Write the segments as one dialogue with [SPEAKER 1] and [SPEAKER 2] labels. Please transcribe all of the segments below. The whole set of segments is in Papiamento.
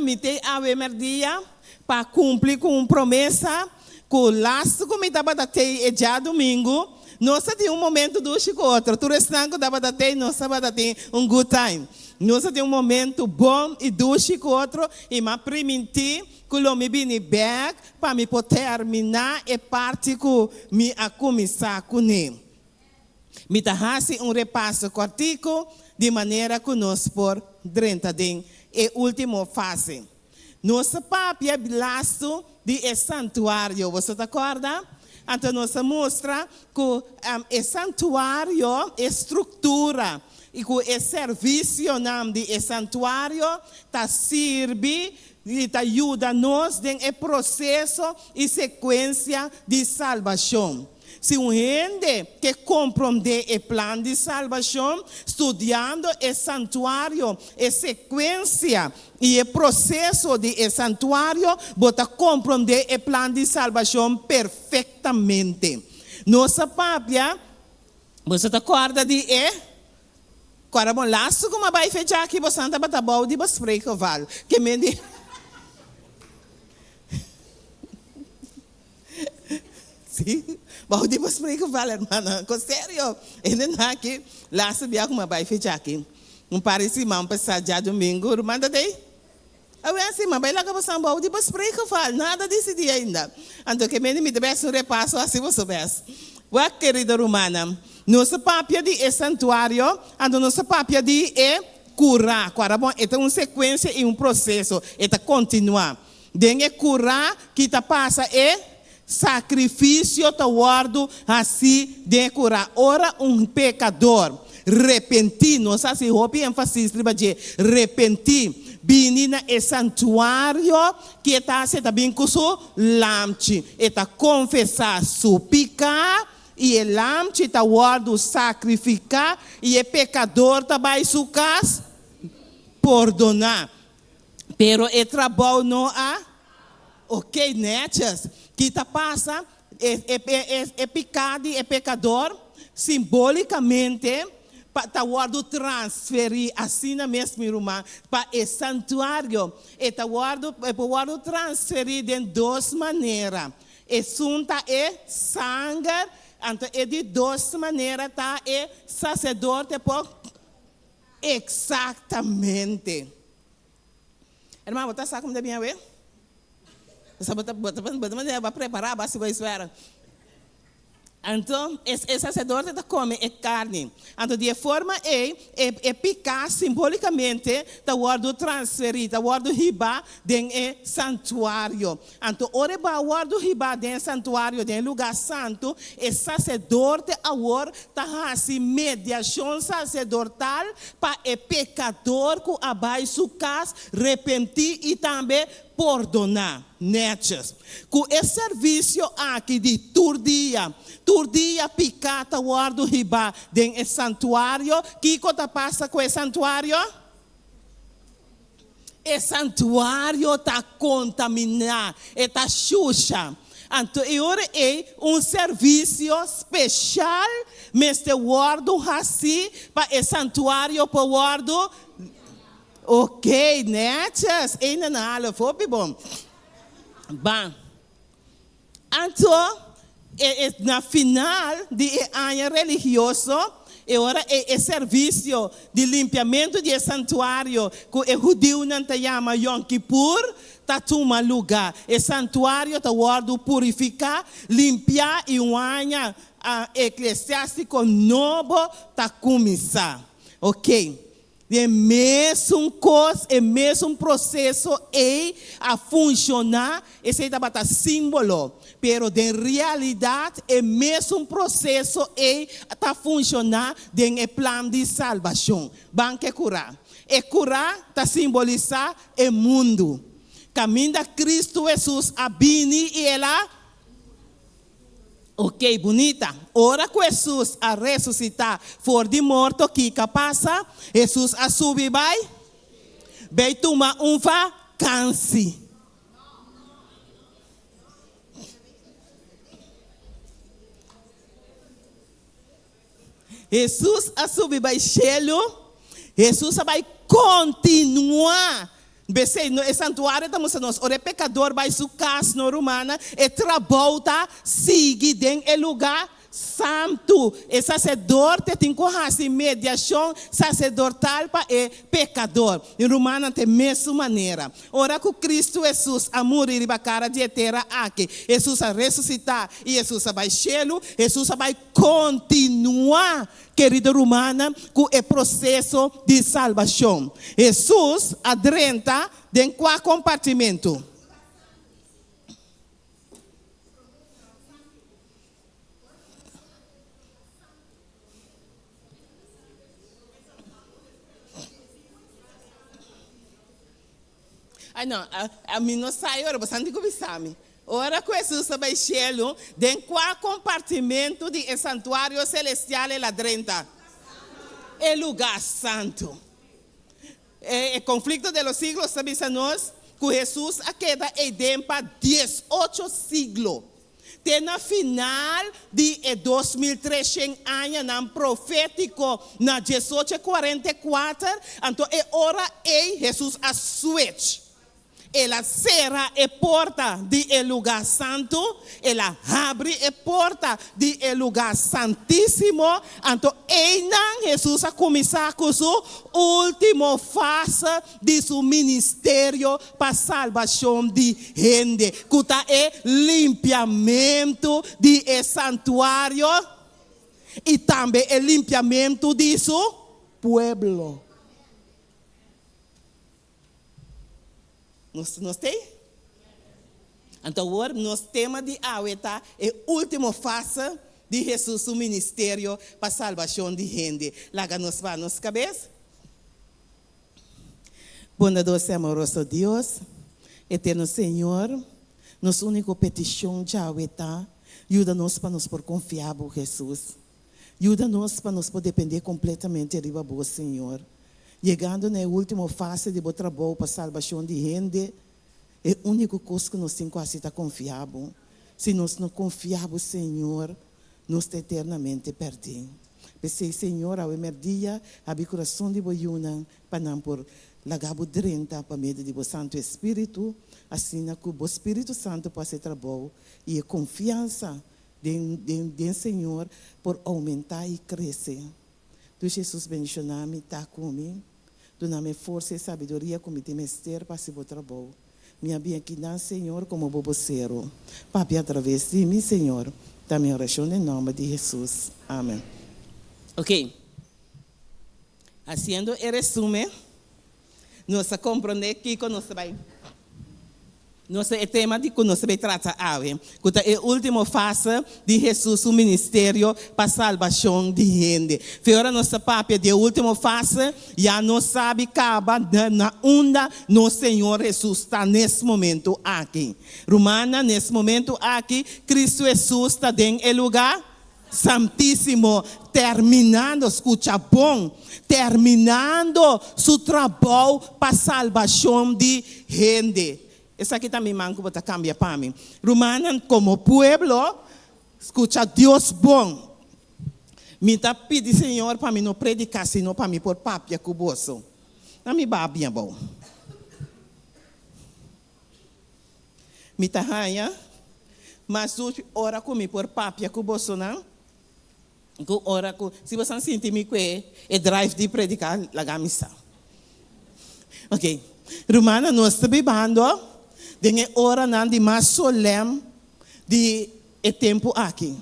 [SPEAKER 1] Mi t'ei awe mèrdia pa kumpli ku un promesa ku lastu ku mi tabata t'ei e djadumingu, nos a tin un momentu dushi ku otro. Tur esnan ku tabata t'ei nos tabata tin un good time. Nos a tin un momentu bon i dushi ku otro i m'a primintí ku lo mi bini bèk pa mi por terminá e parti ku mi a kuminsá kuné. Mi ta hasi un repaso kòrtiku di manera ku nos por drenta den e último fase. Nos a papia lastu di e santuario, boso ta kòrda? Anto nos a mustra ku e santuario, e struktura i ku e servisionan di e santuario ta sirbi i ta yuda nos den e proseso i sekuensia di salbashon. Si un hende ke komprondé e plan di salbashon, studiando e santuario, e sekuensia i e proseso di e santuario, bo ta komprondé e plan di salbashon perfektamente. Nos a papia, boso ta kòrda di e Kòrda bon lastu ku mi a bai fecha aki, bosan tabata bou di bespreekgeval, ke men di. Sí, bou di bespreekgeval, hermana. Ko serio. Hende nan aki, laatste bia ku mi a bai fecha aki, un par di siman pasá djadumingu, ruman ta dey, Awe así, mi a bai laga bosan bou di bespreekgeval, nada disidí ainda. Anto ke mende mi ta bai hasi un repaso hasi boso bes. Wak, kerido rumannan, nos ta papia di e santuario, anto nos ta papia di e kurá. Ku ara bon, e ta un sekuensia i un proseso, e ta kontinuá. Den e kurá ki ta pasa e sakrifisio ta wòrdu hasí den e kurá. Ora un pekador repentí, nos a hasi hopi énfasis riba dje, repentí, bini na e santuario, ki e ta hasi? E ta bin ku su lamchi, e ta konfesá su piká, i e lamchi ta wòrdu sakrifiká, i e pekador ta bai su kas pordoná. Pero e trabou no a ok netjes. Ki ta pasa? E e e piká di e pekador simbolikamente pa ta wòrdu transferí asina mes mi ruman pa e santuario. E ta wòrdu e por wòrdu transferí den dos manera. Esun ta e sanger, anto e di dos manera ta e saserdote por Exactamente. Hermano, bo ta sa como ta bien awe? Bo sa bo ta bo ta bo ta manera bo a prepara bo a siba esfera. Anto e e sacerdote ta come e carni. Anto di e forma ey e e pica simbolicamente ta wordo transferi, ta wordo hiba den e santuario. Anto ora e bo a wòrdu hibá den e santuario, den e lugá santu, e saserdote awor ta hasi mediashon saserdotal pa e pekador ku a bai su kas repentí i tambe pordoná. Nètjes. Ku e servisio aki di tur dia, tur dia piká ta wòrdu hibá den e santuario, kiko ta pasa ku e santuario? E santuario ta kontaminá, e ta shusha. Anto e ora ei un servisio speshal mester wòrdu hasí pa e santuario por wòrdu Oké, nètjes. Eina na half, hopi bon. Ban. Anto, e e na final di e aña religioso, e ora e e servisio di limpiamentu di e santuario ku e hudiunan ta yama Yom Kippur ta tuma lugá. E santuario ta wòrdu purifiká, limpiá i un aña eklesiástiko nobo ta kuminsá. Oké. E mesun kos, e mesun proseso ei a funshoná, esei tabata símbolo, pero den realidat e mesun proseso ei ta funshoná den e plan di salbashon. Ban ku e kurá. E kurá ta simbolisá e mundu kaminda Kristu Hesus a bini i el a. Ok, bunita. Ora ku Hesus a resusitá for di morto, kiko a pasa? Hesus a subi bai bai tuma un vakansi. Hesus a subi bai shelu. Hesus a bai kontinuá. Besei, no, e santuario ta mustra nos, ora e pekador bai su kas, no rumannan, e trabou ta sigui den e lugá santu. E saserdote tin ku hasi mediashon saserdotal pa e pekador. I rumannan, ta e mesun manera. Ora ku Kristu Hesus a muri riba kara di e tera aki, Hesus a resusitá i Hesus a bai shelu, Hesus a bai kontinuá Kerido rumannan, ku e proseso di salbashon, Hesus a drenta den kua kompartimentu? Ai no, ami no sa e ora, bo sa tin ku bisa mi. Ora ku Hesus a bai shelu, den kua kompartimentu di e santuario selestial el a drenta? E lugá santu. E Conflicto de los Siglos ta bisa nos ku Hesus a keda eiden pa diesocho siglo. Te na final di e 2300 añanan profétiko na 1844, anto e ora ei Hesus a switch. El a sera e porta di e lugá santu, el a habri e porta di e lugá santísimo, anto einan Hesus a kuminsá ku su último fase di su ministerio pa salbashon di hende, ku ta e limpiamentu di e santuario i tambe e limpiamentu di su pueblo. Nos nos t'ei? Anto awor nos tema di awe ta e último fase di Hesus su ministerio pa salbashon di hende. Laga nos ba nos kabes. Bondadoso i amoroso Dios, Eterno Señor, nos úniko petishon djawe ta, yuda nos pa nos por konfia Bo, Hesus. Yuda nos pa nos por dependé kompletamente riba Bo, Señor. Yegando na e último fase di Bo trabou pa salbashon di hende, e úniko kos ku nos tin ku hasi ta konfia Bo. Si nos no konfia Bo, Señor, nos ta eternamente pèrdí. P'esei, Señor, awe mèrdia, habri kurason di Bo yunan pa nan por laga Bo drenta pa medio di Bo Santu Espíritu, asina ku Bo Spiritu Santu por hasi e trabou i e konfiansa Den den den Señor por oumentá i krese. Tu Jesus bendishoná mi, ta ku mi, duna mi e forsa i sabiduria ku mi tin mester pa hasi bo trabou. Mi a bin akinan, Señor, komo bo bosero. Papia atraves di mi, Señor. Ta mi orashon den nòmber di Jesus. Amen. Ok. Hasiendo e resume, nos a komprondé kiko nos ta bai. Nos ta e tema di ku nos ta bai trata awe, ku ta e último fase di Hesus su ministerio pa salbashon di hende. Fe ora nos ta papia di e último fase, ya nos sabi kaba na unda nos Señor Hesus ta nes momentu aki. Rumannan, nes momentu aki Kristu Hesus ta den e lugá Santísimo, terminando, skucha bon, terminando su trabou pa salbashon di hende. Esaki ta mi man ku bo ta kambia pa mi. Rumannan, komo pueblo, skucha Dios bon. Mi ta pidi Señor pa mi no prediká, sino pa mi por papia ku boso. Na mi babia abou. Mi ta haña mas dushi ora ku mi por papia ku bosonan ku ora ku si boso sinti mi ku e drive di prediká laga mi sa. Ok, rumannan nos ta bibando den e oranan di mas solèm di e tempu aki.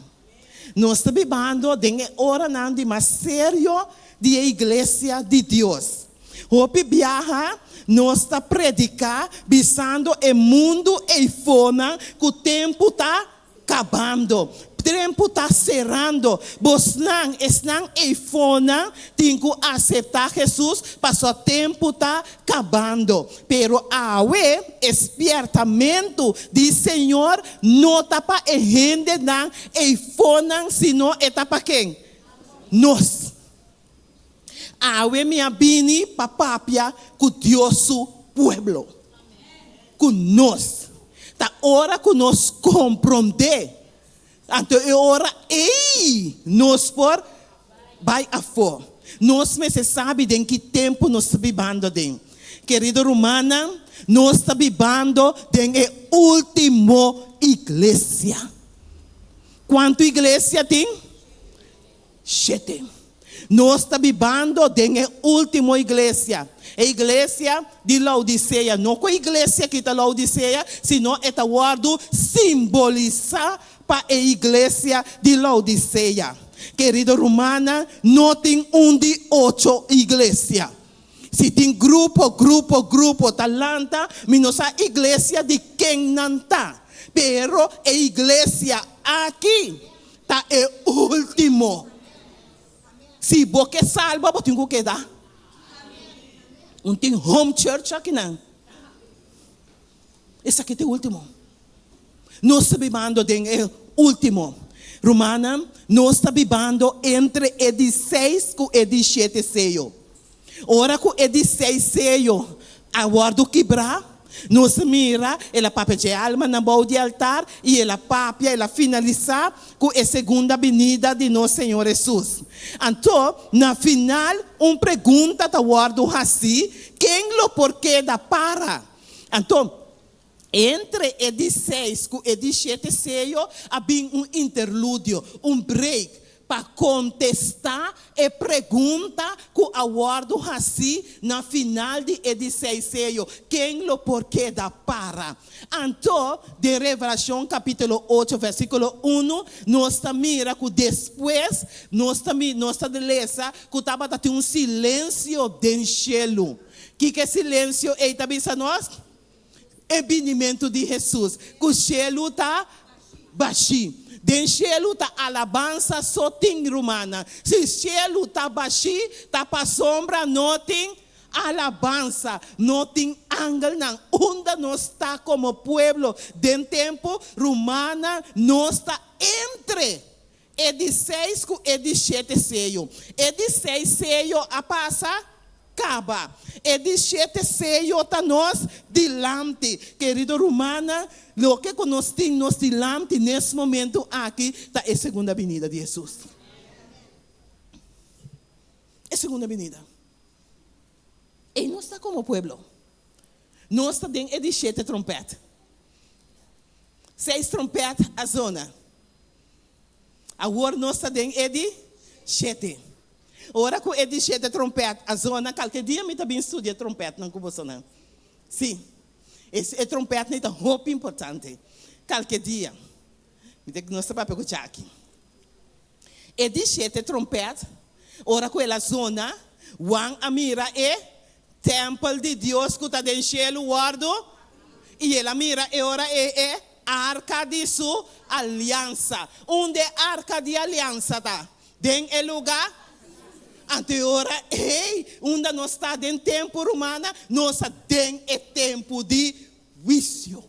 [SPEAKER 1] Nos ta bibando den e oranan di mas serio di e iglesia di Dios. Hopi biaha nos ta prediká bisando e mundu eifonan ku tempu ta kabando, tempu ta serando. Bosnan, esnan eifonan, tin ku aseptá Hesus pasobra tempu ta kabando. Pero awe e spiertamentu di Señor no ta pa e hendenan eifonan sino e ta pa ken? Nos. Awe mi a bini pa papia ku Dios su pueblo, ku nos. Ta ora ku nos komprondé, anto e ora ei nos por bai afó. Nos mester sabi den ki tempu nos ta bibando aden. Kerido rumannan, nos ta bibando den e último iglesia. Kuantu iglesia tin? Shete. Nos ta bibando den e último iglesia, e iglesia di Laodisea. No ku e iglesia aki ta Laodisea, sino e ta wòrdu simbolisá pa e iglesia di Laodisea. Kerido rumannan, no tin un di ocho iglesia. Si tin grupo, grupo, grupo ta lanta, mi no sa iglesia di ken nan ta. Pero e iglesia aki ta e último. Si bo ke salba, bo tin ku keda. Un tin home church akinan. Esaki ta e último. Nos ta bibando den e último. Rumannan, nos ta bibando entre e di seis ku e di shete seyo. Ora ku e di seis seyo a wòrdu kibrá, nos a mira el a papia dje almanan bou di altar i el a papia, el a finalisá ku e segunda binida di nos Señor Hesus. Anto, na final, un pregunta ta wòrdu hasí, Ken lo por keda para? Anto, entre e di seis ku e di shete seyo a bin un interludio, un break, pa kontestá e pregunta ku a wòrdu hasí na final di e di seis seyo, Ken lo por keda para? Anto, den Revelashon kapítulo ocho versíkulo unu, nos ta mira ku despues nos ta nos ta lesa ku tabata tin un silensio den shelu. Kiko e silensio ei ta bisa nos? E binimentu di Hesus, ku shelu ta bashí. Den shelu ta alabansa so tin, rumannan. Si shelu ta bashí, ta pasobra no tin alabansa, no tin angelnan. Unda nos ta komo pueblo den tempu, rumannan, nos ta entre e di seis ku e di shete seyo. E di seis seyo a pasa kaba. E di shete seyo ta nos dilanti. Kerido rumannan, loke ku nos tin nos dilanti nes momentu aki ta e segunda binida di Hesus. E segunda binida. Ei nos ta komo pueblo. Nos ta den e di shete trompèt. Seis trompèt a zona. Awor nos ta den e di shete. Ora ku e di shete trompèt a zona, kalke dia mi ta bin studia trompètnan ku bosonan. Sí, e trompètnan ta hopi importante. Kalke dia. Mi ta, nos ta papia ku Jackie. E di shete trompèt, ora ku el a zona, Juan a mira e tèmpel di Dios ku ta den shelu wòrdu, i el a mira e ora ei e arka di su aliansa. Unda e arka di aliansa ta? Den e lugá Anto e ora ei, unda nos ta den tempu, rumannan? Nos ta den e tempu di huisio.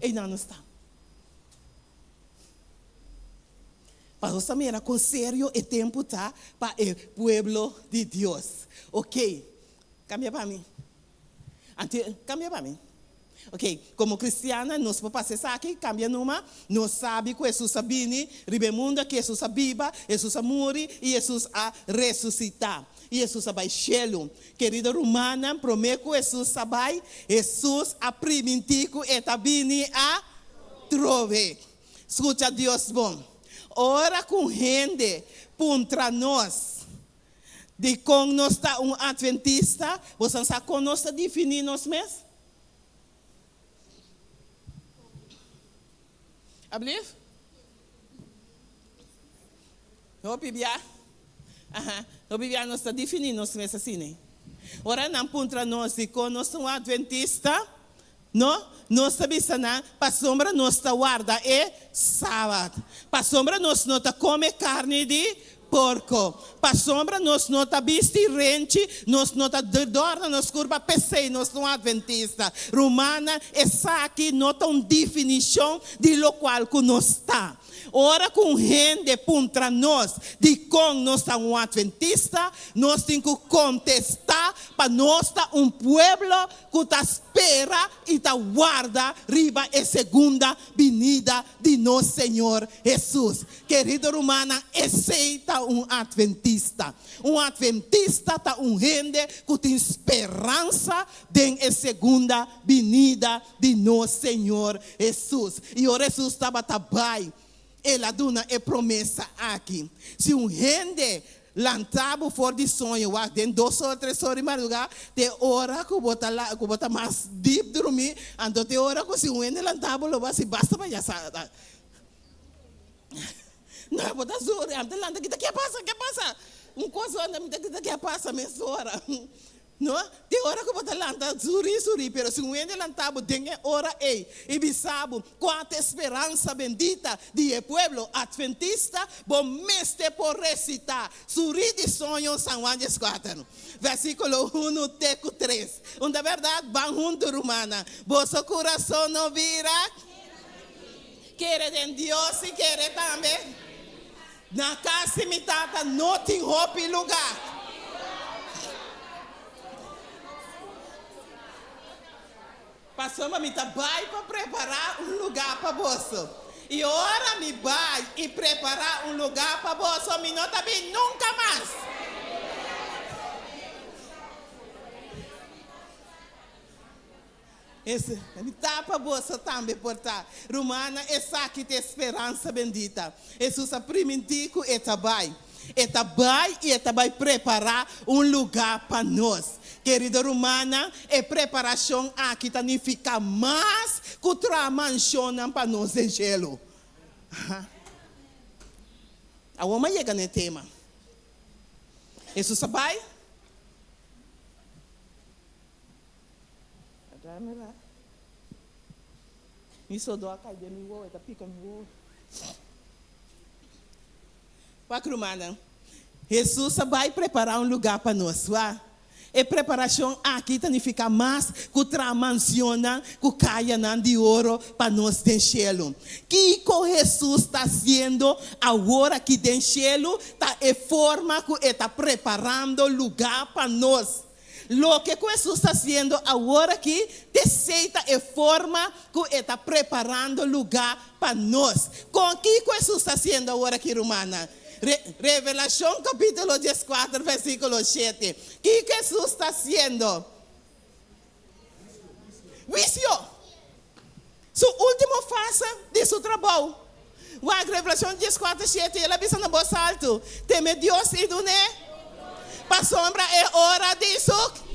[SPEAKER 1] Einan nos ta. Pa nos ta mira kon serio e tempu ta pa e pueblo di Dios. Ok, kambia pa mi. Anto, kambia pa mi. Ok, komo kristiannan nos por pasa esaki, kambia numa. Nos sabi ku Hesus a bini riba e mundu aki, Hesus a biba, Hesus a muri i Hesus a resusitá. I Hesus a bai shelu. Kerido rumannan, promé ku Hesus a bai, Hesus a primintí ku e ta bini atrobe. Skucha Dios bon. Ora ku un hende puntra nos dikon nos ta un atventista, boso sa kon nos ta definí nos mes? Ablief? Hopi bia, aha, hopi bia nos ta definí nos mes asina. Ora nan puntra nos dikon nos ta un atventista, no, nos ta bisa nan, pasobra nos ta warda e Sabat, pasobra nos no ta kome karni di porko, pasobra nos no ta bisti renchi, nos no ta dòrna nos kurpa, p'esei nos ta un atventista. Rumannan, esaki no ta un definishon di lokual ku nos ta. Ora ku un hende puntra nos dikon nos ta un atventista, nos tin ku kontestá pa nos ta un pueblo ku ta spera i ta warda riba e segunda binida di nos Señor Hesus. Kerido rumannan, esei ta. ta un atventista? Un atventista ta un hende ku tin speransa den e segunda binida di nos Señor Hesus. I ora Hesus tabata bai, el a duna e promesa aki, Si un hende lanta bo for di soño, wak den dos ora, tres ora di madrugá, te ora ku bo ta ku bo ta mas dip drumí, anto te ora ku si un hende lanta bo lo bo hasi basta pa ya sa. No, bo ta zuri, ami ta lanta kita, ke pasa, ke pasa? Un kos anda mi ta grita ke pasa mesora. No, te ora ku bo ta lanta zuri zuri, pero si un hende lanta bo den e ora ei i bisa bo kua ta e speransa bendita di e pueblo atventista, bo mester por resitá Zuri di Soño San Juan dieskuater, versíkulo unu te ku tres. Un ta bèrdat? Ban huntu, rumannan. Boso kurason no bira. Kere den Dios i kere tambe na kas di mi Tata no tin hopi lugá. Pasobra mi ta bai pa prepará un lugá pa boso. I ora mi bai i prepará un lugá pa boso, mi no ta bin nunka mas. Mi ta pa boso tambe por ta. Rumannan, esaki ta e speransa bendita. Hesus a primintí ku e ta bai. E ta bai i e ta bai prepará un lugá pa nos. Kerido rumannan, e preparashon aki ta nifiká mas ku traha manshonnan pa nos den shelu. Awor mi a yega na e tema. Hesus a bai. Mi sodo a kai den mi wowo, e ta pika mi wowo. Wak rumannan, Hesus a bai prepará un lugá pa nos. Wak, e preparashon aki ta nifiká mas ku traha mansionnan ku kayanan di oro pa nos den shelu. Kiko Hesus ta hasiendo awor aki den shelu ta e forma ku e ta preparando lugá pa nos. Loke ku Hesus ta hasiendo awor aki, t'esei ta e forma ku e ta preparando lugá pa nos. Kon kiko Hesus ta hasiendo awor aki, rumannan? Re, Revelashon kapítulo dieskuater versíkulo shete. Kiko Hesus ta hasiendo? Huisio! Su último fase di su trabou. Wak Revelashon dieskuater shete, El a bisa na bos altu, Teme Dios i dun'é pasobra e ora di su.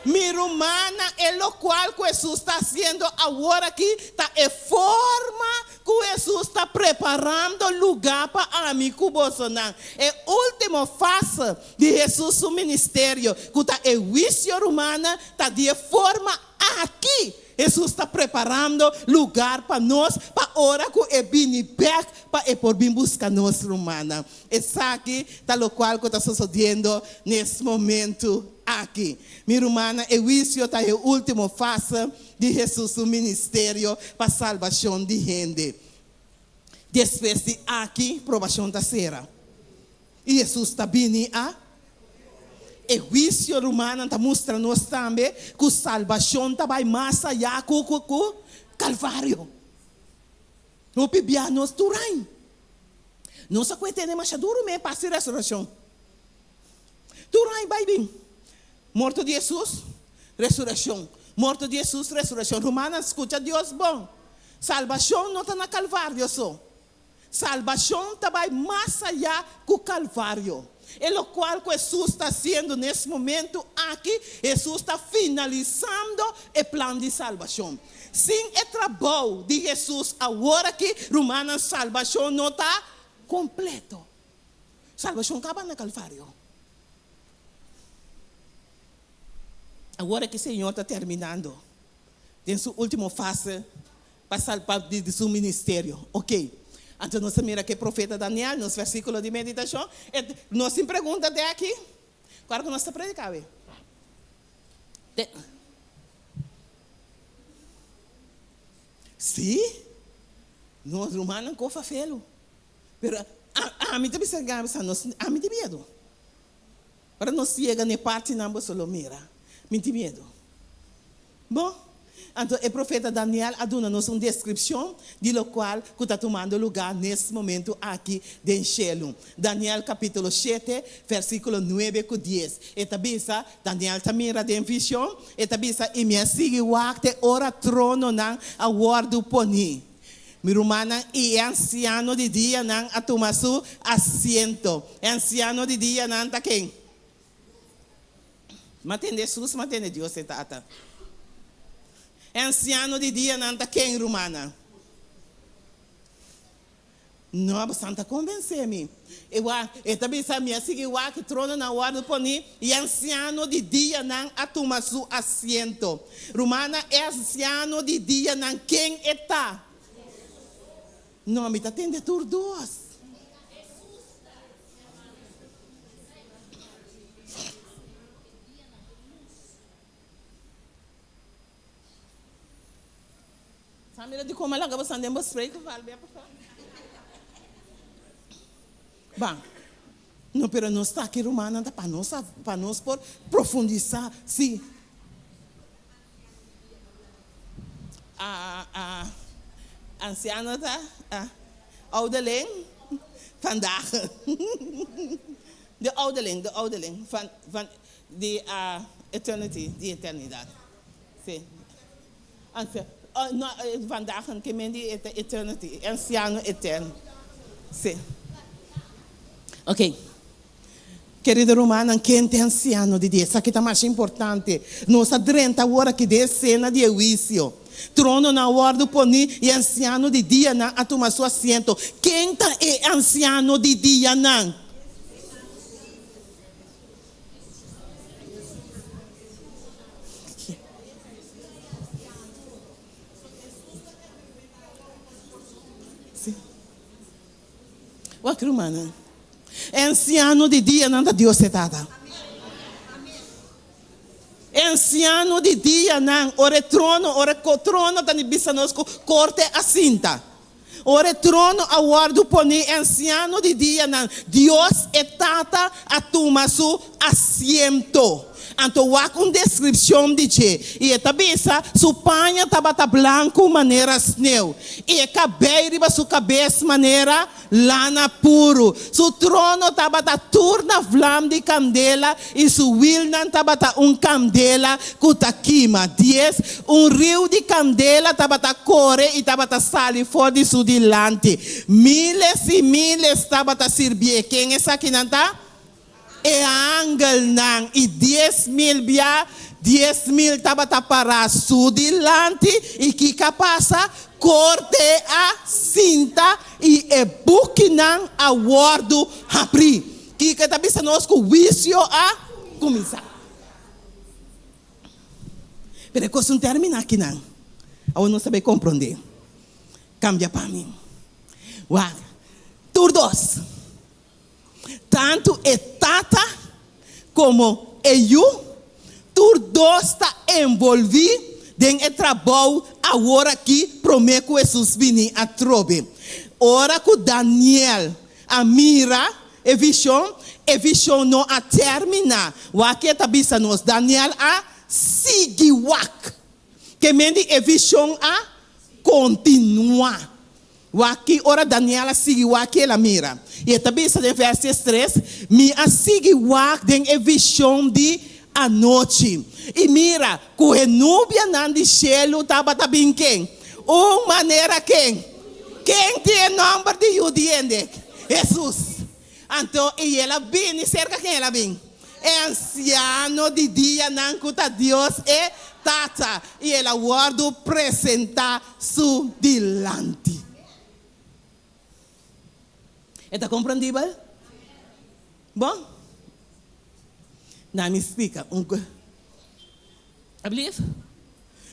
[SPEAKER 1] Mi rumannan, e lokual ku Hesus ta hasiendo awor aki ta e forma ku Hesus ta preparando lugá pa ami ku bosonan. E último fase di Hesus su ministerio, ku ta e huisio, rumannan, ta di e forma aki. Hesus ta preparando lugar pa nos pa ora ku e bini bèk pa e por bin buska nos rumannan. Esaki ta lokual ku ta sosodiendo nes momentu aki. Mi rumannan, e huisio ta e último fase di Hesus su ministerio pa salbashon di hende. Despues di aki, probashon ta sera. I Hesus ta bini a. E huisio rumannan ta mustra nos tambe ku salbashon ta bai mas ayá ku ku Kalvario. Hopi bia nos tur ain. Nos a kue tene masha duru me pas di resurekshon. Tur ain bai bin. Morto di Hesus, resurekshon. Morto di Hesus, resurekshon. Rumannan, skucha Dios bon. Salbashon no ta na Kalvario so. Salbashon ta bai mas ayá ku Kalvario. E lokual ku Hesus ta hasiendo nes momentu aki, Hesus ta finalisando e plan di salbashon. Sin e trabou di Hesus awor aki, rumannan, salbashon no ta kompleto. Salbashon kaba na Kalvario. Awor aki Señor ta terminando den su último fase Pa salpa di su ministerio. Ok. Anto nos ta mira ke profeta Daniel, nos versikulo di meditashon, e nos tin pregunta te aki? Kua ku nos ta predika awe? Te. Sí, nos rumannan kofa felu. Pero ami ta bisa Gaby sa nos, ami tin miedu. Ora nos yega na e partinan boso lo mira, mi tin miedu. Bo? Anto e profeta Daniel a duna nos un deskripshon di lokual ku ta tumando lugá nes momentu aki den shelu. Daniel kapítulo shete, versíkulo nuebe ku dies, e ta bisa, Daniel ta mira den vishon, e ta bisa, I mi a sigui wak te ora trononan a wòrdu poní. Mi rumannan, i e ansiano di dianan a tuma su asiento. E ansiano di dianan ta ken? M'a tende Hesus, m'a tende Dios e Tata. E ansiano di dianan ta ken, rumannan? No, bosan ta konvensé mi. E wak, e ta bisa, mi a sigui wak e trononan wòrdu poní i e ansiano di dianan a tuma su asiento. Rumannan, e ansiano di dianan ken e ta? No, mi ta tende tur dos. Sa mira di koma laga bosan den bo spreekgeval bia pasá. Ban. No, pero nos ta aki rumannan ta pa nos pa nos por profundisá si. A a ansiano ta a ouderling vandaag. De ouderling, de ouderling van van di a eternity, di eternidat. Si. Ansia, no, vandaag ke men di eternity, ansiano eterno. Si. Ok. Kerido rumannan, ken ta e ansiano di dia? Esaki ta masha importante. Nos a drenta awor aki den e sena di e huisio. Trononan a wòrdu poní i e ansiano di dianan a tuma su asiento. Ken ta e ansiano di dianan? Wak rumannan, e ansiano di dianan ta Dios e Tata. E ansiano di dianan, ora e trono, ora e trono ta bisa nos ku korte a sinta. Ora e trono a wòrdu poní, e ansiano di dianan, Dios e Tata, a tuma su asiento. Anto wak un deskripshon di dje, i e ta bisa, Su paña tabata blanku manera sneu, i e kabei riba su kabes manera lana puru. Su trono tabata tur na vlam di kandela, i su wilnan tabata un kandela ku ta kima. Dies, Un riu di kandela tabata kore i tabata sali for di su dilanti. Miles i miles tabata sirbié. Ken esakinan ta? E angelnan i 10,000 bia 10,000 tabata pará su dilanti, i kiko a pasa? Korte a sinta i e bukinan a wòrdu habrí. Kiko e ta bisa nos? Ku huisio a kuminsá. Pero e kos no terminá akinan. Awor nos ta bai komprondé. Kambia pa mi. Wak, tur dos. Tantu e tata komo e yu, tur dos ta envolví den e trabou aworakí promé ku Hesus bini atrobe. Ora ku Daniel a mira e vishon, e vishon no a terminá. Wak e ta bisa nos, Daniel a sigui wak. Ke men di e vishon a kontinuá. Wak ki ora Daniel a sigui wak ki el a mira. I e ta bisa den vèrs diestres, Mi a sigui wak den e vishon di anochi, i mira, ku e nubianan di shelu tabata bin ken? Un manera ken? Ken tin e nòmber di Yu di hende? Hesus. Anto i el a bini serka ken el a bin? E ansiano di dianan ku ta Dios e Tata, i el a wòrdu presentá su dilanti. E ta komprendibel? Bon, na mi splika un ku. Ablief?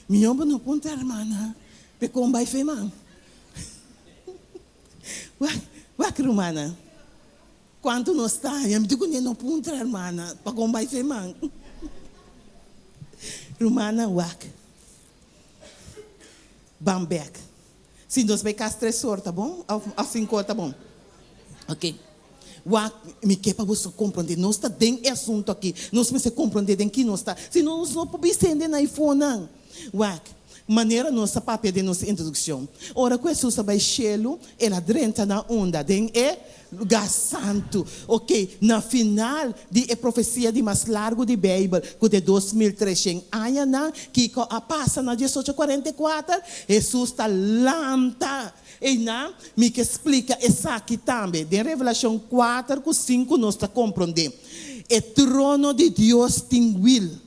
[SPEAKER 1] Mi homber no puntra hermana p'e kon bai fe man. Wak, wak rumannan, kuantu nos ta haña, mi di kuné no puntra hermana pa kon bai fe man. Rumannan, wak, ban bèk. Si nos bai kas tres or ta bon òf sinku or ta bon? Oke. Wak, mi ke pa boso komprondé, nos ta den e asuntu aki, nos mester komprondé den ki nos ta, si no nos no por bisa hende na e fonan. Wak. Manera nos a papia den nos introdukshon, ora ku Hesus a bai shelu, el a drenta na unda? Den e lugá santu. Oke, na final di e profesia di mas largu di Beibel, ku ta e 2300 añanan, kiko a pasa na 1844? Hesus ta lanta. Einan, mi ke splika esaki tambe. Den Revelashon kuater ku sinku nos ta komprondé, e trono di Dios tin wil.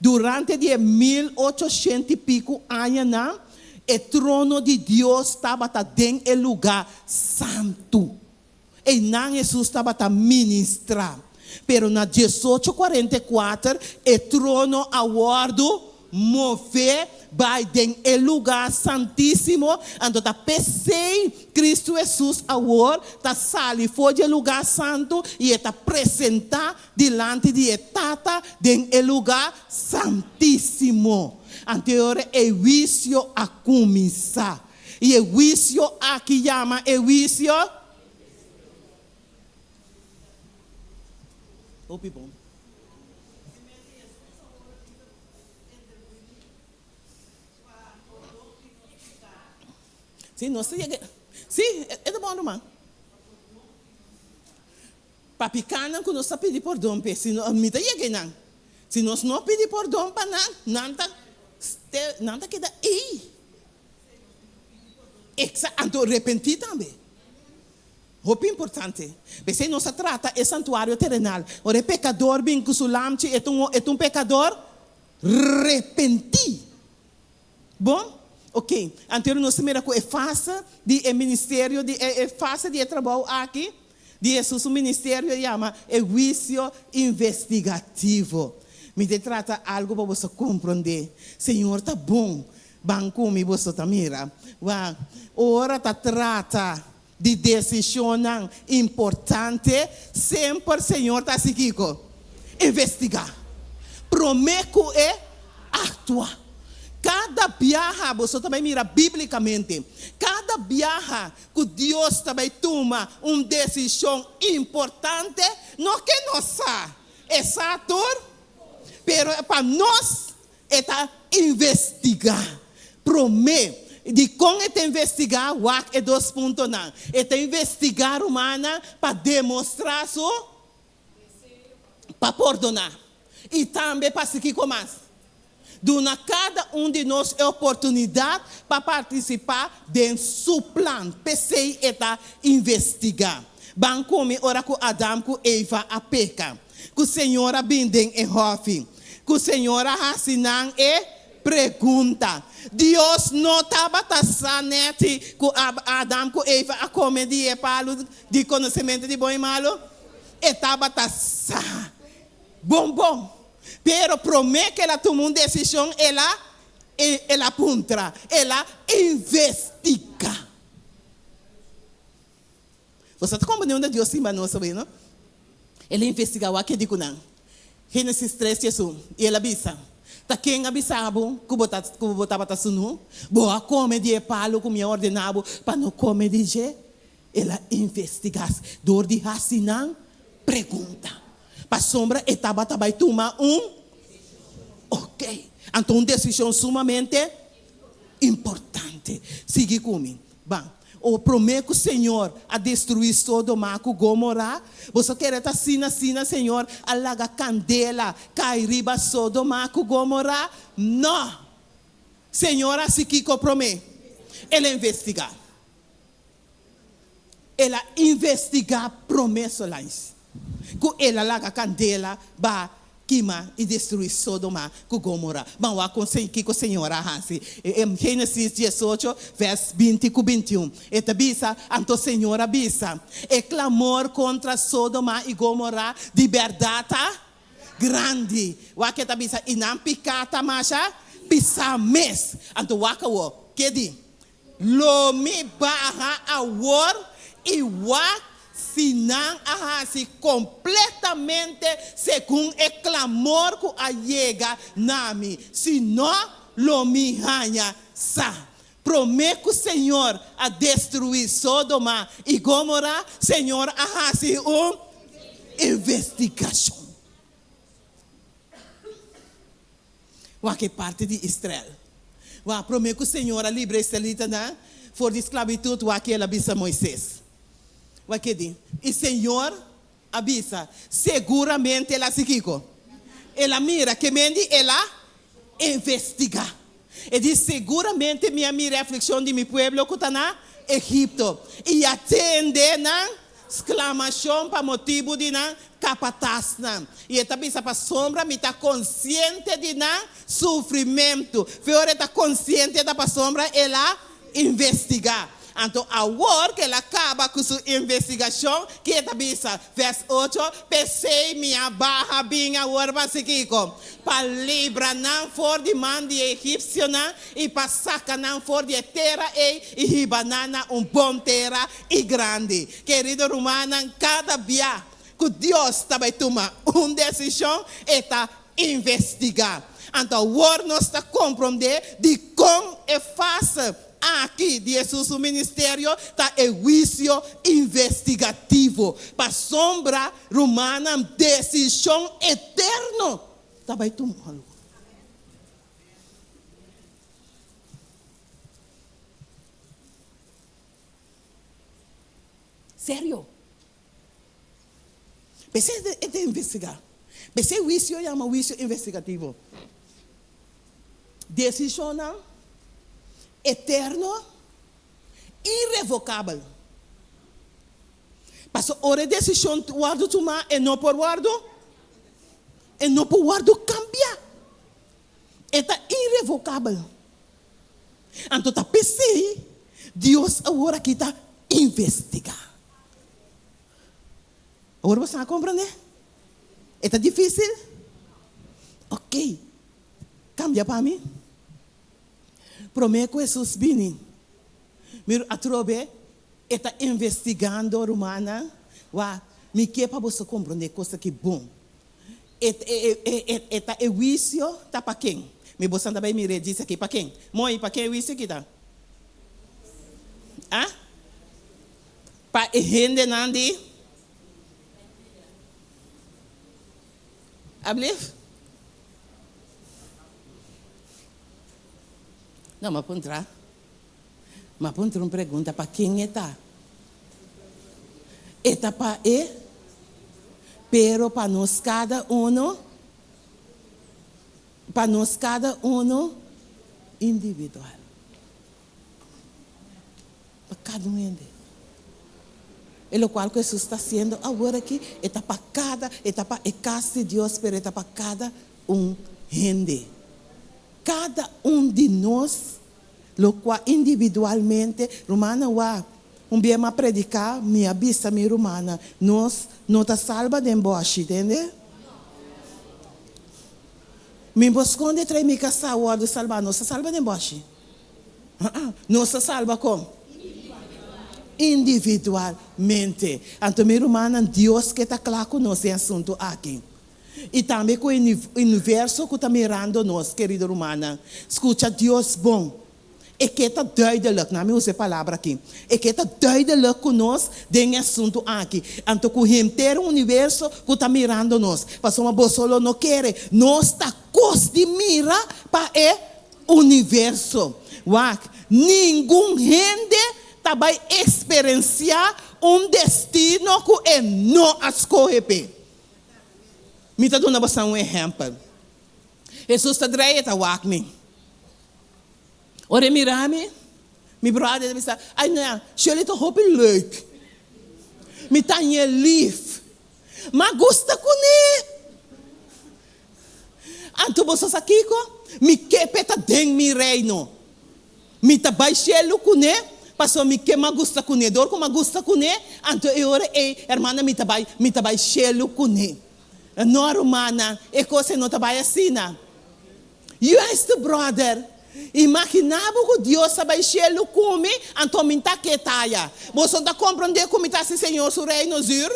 [SPEAKER 1] Durante di e 1800 i piku añanan, e trono di Dios tabata den e lugá santu. Einan Hesus tabata ministrá. Pero na 1844 e trono a wòrdu mové bai den e lugá santísimo, anto ta p'esei Kristu Hesus awor ta sali for di e lugá santu i e ta presentá dilanti di e Tata den e lugá santísimo. Anto e ora e huisio a kuminsá. I e huisio aki yama e huisio. Hopi bon. Sí, nos ta yega. Sí, e ta bon, ruman. Pa pikánan ku nos ta pidi pordon p'e, si no, mi ta yega einan. Si nos no pidi pordon pa nan, nan ta, nan ta keda ei. Eksa, anto repentí tambe. Hopi importante. P'esei nos a trata e santuario terenal. Ora e pekador bin ku su lamchi, e ta un, e ta un pekador repentí. Bon? Ok. Anto nos ta mira ku e fase di e ministerio di e fase di e trabou aki di Hesus su ministerio yama e huisio investigativo. Mi ta trata algu pa boso komprondé. Señor ta bon. Ban ku mi boso ta mira. Wak, ora ta trata di desishonnan importante, semper Señor ta hasi kiko? Investigá. Promé ku e aktua. Kada biaha, boso ta bai mira bíblikamente, kada biaha ku Dios ta bai tuma un desishon importante, no ke nos sa e sa tur, pero pa nos E ta investigá promé. Dikon e ta investigá? Wak e dos puntonan. E ta investigá, rumannan, pa demostrá su pa pordoná. I tambe pa hasi kiko mas? Duna kada un di nos e oportunidat pa partisipá den su plan. P'esei e ta investigá. Ban ku mi ora ku Adam ku Eva a peka. Ku Señor a bin den e hòfi. Ku Señor a hasi nan e pregunta. Dios no tabata sa nèt ku Adam ku Eva a kome di e palu di konosementu di bon i malu? E tabata sa bon bon. Pero promé ku el a tuma un desishon, el a el a puntra, el a investigá. Boso ta komprendé unda Dios tin ba nos awe, no? El a investigá wak ke di ku nan. Génesis tres 11, I el a bisa, Ta ken a bisa bo ku bo ta ku bo tabata sunú? Bo a kome di e palu ku mi a ordená bo pa no kome di dje? El a investigá dor di hasi nan pregunta, pasobra e tabata bai tuma un Oke, anto un desishon sumamente importante. Sigui ku mi. Ban. O promé ku Señor a destruí Sodoma ku Gomora, boso kere ta asina asina Señor a laga kandela kai riba Sodoma ku Gomora? No! Señor a hasi kiko promé? El a investigá. El a investigá promé Solange ku el a laga kandela ba kima i destruí Sodoma ku Gomora. Ban wak kon kiko Señor a hasi. Génesis 18, vèrs 20 ku 21, e ta bisa, Anto Señor a bisa, E klamor kontra Sodoma i Gomora di bèrdat ta grandi. Wak e ta bisa, I nan piká ta masha pisá mes. Anto wak awor, ke di? Lo mi baha awor i wak si nan a hasi kompletamente segun e klamor ku a yega na mi. Si no, lo mi haña sa. Promé ku Señor a destruí Sodoma i Gomora, Señor a hasi un investigashon. Wak e parti di Israel. Wak, promé ku Señor a libra e israelitanan for di sklabitut, wak ke el a bisa Moises. Wak ke di, I Señor a bisa, Seguramente el a hasi kiko? El a mira, ke men di el a investigá. E di, Seguramente mi a mira e aflikshon di mi pueblo ku ta na Egipto, i a tende nan sklamashon pa motibu di nan kapatasnan. I e ta bisa, Pasobra mi ta konsiente di nan sufrimentu. Fe ora e ta konsiente ta pasobra el a investigá. Anto awor ku el a kaba ku su investigashon, ki e ta bisa? Vèrs ocho, P'esei mi a baha bin awor pa hasi kiko? Pa libra nan for di man di e egipsionan i pa saka nan for di e tera ei i hiba nan na un bon tera i grandi. Kerido rumannan, kada bia ku Dios ta bai tuma un desishon, e ta investigá. Anto awor nos ta komprondé dikon e fase aki di Hesus su ministerio ta e huisio investigativo. Pasobra, rumannan, desishon eterno ta bai tuma lugá. Serio. P'esei e ta investigá. P'esei huisio yama huisio investigativo. Desishonnan eterno, irrevokabel. Pasobra ora e desishon wòrdu tumá, e no por wòrdu, e no por wòrdu kambiá. E ta irrevokabel. Anto ta p'esei Dios awor aki ta investigá. Awor bo sa komprendé? E ta difísil? Oké, kambia pa mi. Promé ku Hesus bini, mi atrobe e ta investigando rumannan. Wak, mi ke pa boso komprendé kos aki bon. E e e ta e huisio ta pa ken? Mi bosan ta bai mira e djis aki pa ken? Moi, pa ken e huisio aki ta? Ah? Pa e hendenan di Ablief? No, m'a puntra. M'a puntra un pregunta, pa ken e ta? E ta pa e, pero pa nos kada uno, pa nos kada uno individual. Pa kada un hende. E lokual ku Hesus ta hasiendo awor aki, e ta pa kada, e ta pa e kas di Dios, pero e ta pa kada un hende. Kada un di nos, lokua individualmente, rumannan wak, un bia mi a prediká, mi a bisa mi rumannan, nos no ta salba den bòshi, tende? Mi por skonde trae mi kasá wòrdu salbá, nos ta salba den bòshi? Aa, nos ta salba kon? Individualmente. Anto mi rumannan, Dios ke ta kla ku nos den asuntu aki. I tambe ku e universo ku ta mirando nos, kerido rumannan. Skucha Dios bon. E ke ta duidelijk, na mi usa e palabra aki, e ke ta duidelijk ku nos den e asuntu aki, anto ku henter universo ku ta mirando nos. Pasobra boso lo no kere, nos ta kos di mira pa e universo. Wak, ningun hende ta bai eksperensiá un destino ku e no a skohe p'e. Mi ta duna boso un ehèmpel. Hesus ta drei e ta wak mi. Ora e mira mi, mi bròder ta bisa, Ai nea, Shirley ta hopi leuk. Mi ta hañ'é lif. M'a gusta kuné. Anto boso sa kiko? Mi ke p'e ta den mi reino. Mi ta bai shelu kuné, pasobra mi ke mas gusta kuné. Dor ku mas gusta kuné, anto e ora ei, hermana, mi ta bai, mi ta bai shelu kuné. No, rumannan, e kos ei no ta bai asina. Juist, bròder. Imaginá bo ku Dios ta bai shelu ku mi, anto mi ta ke taya. Boso ta komprondé ku mi ta hasi Señor su reino zür?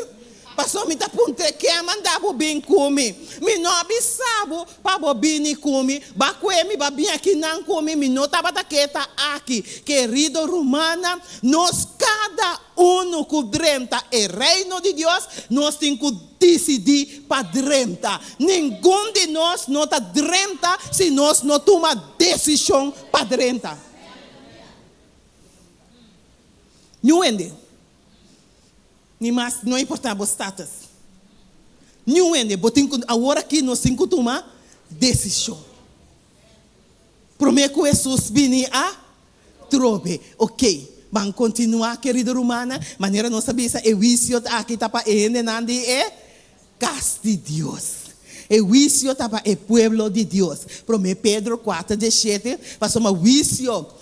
[SPEAKER 1] Pasobra mi ta puntr'é, Ken a manda bo bin ku mi? Mi no a bisa bo pa bo bini ku mi. Ba kue mi, ba bin akinan ku mi. Mi no tabata ke ta aki. Kerido rumannan, nos kada unu ku drenta e Reino di Dios, nos tin ku disidí pa drenta. Ningun di nos no ta drenta si nos no tuma desishon pa drenta. Niun hende. Ni mas no importá bo status. Niun hende, bo tin ku, awor aki nos tin ku tuma desishon. Promé ku Hesus bini a trobe. Oké, ban kontinuá kerido rumannan, manera nos a bisa e huisio aki ta pa e hendenan di e kas di Dios. E huisio ta pa e pueblo di Dios. Promé Pedro kuater dieshete, pasobra huisio,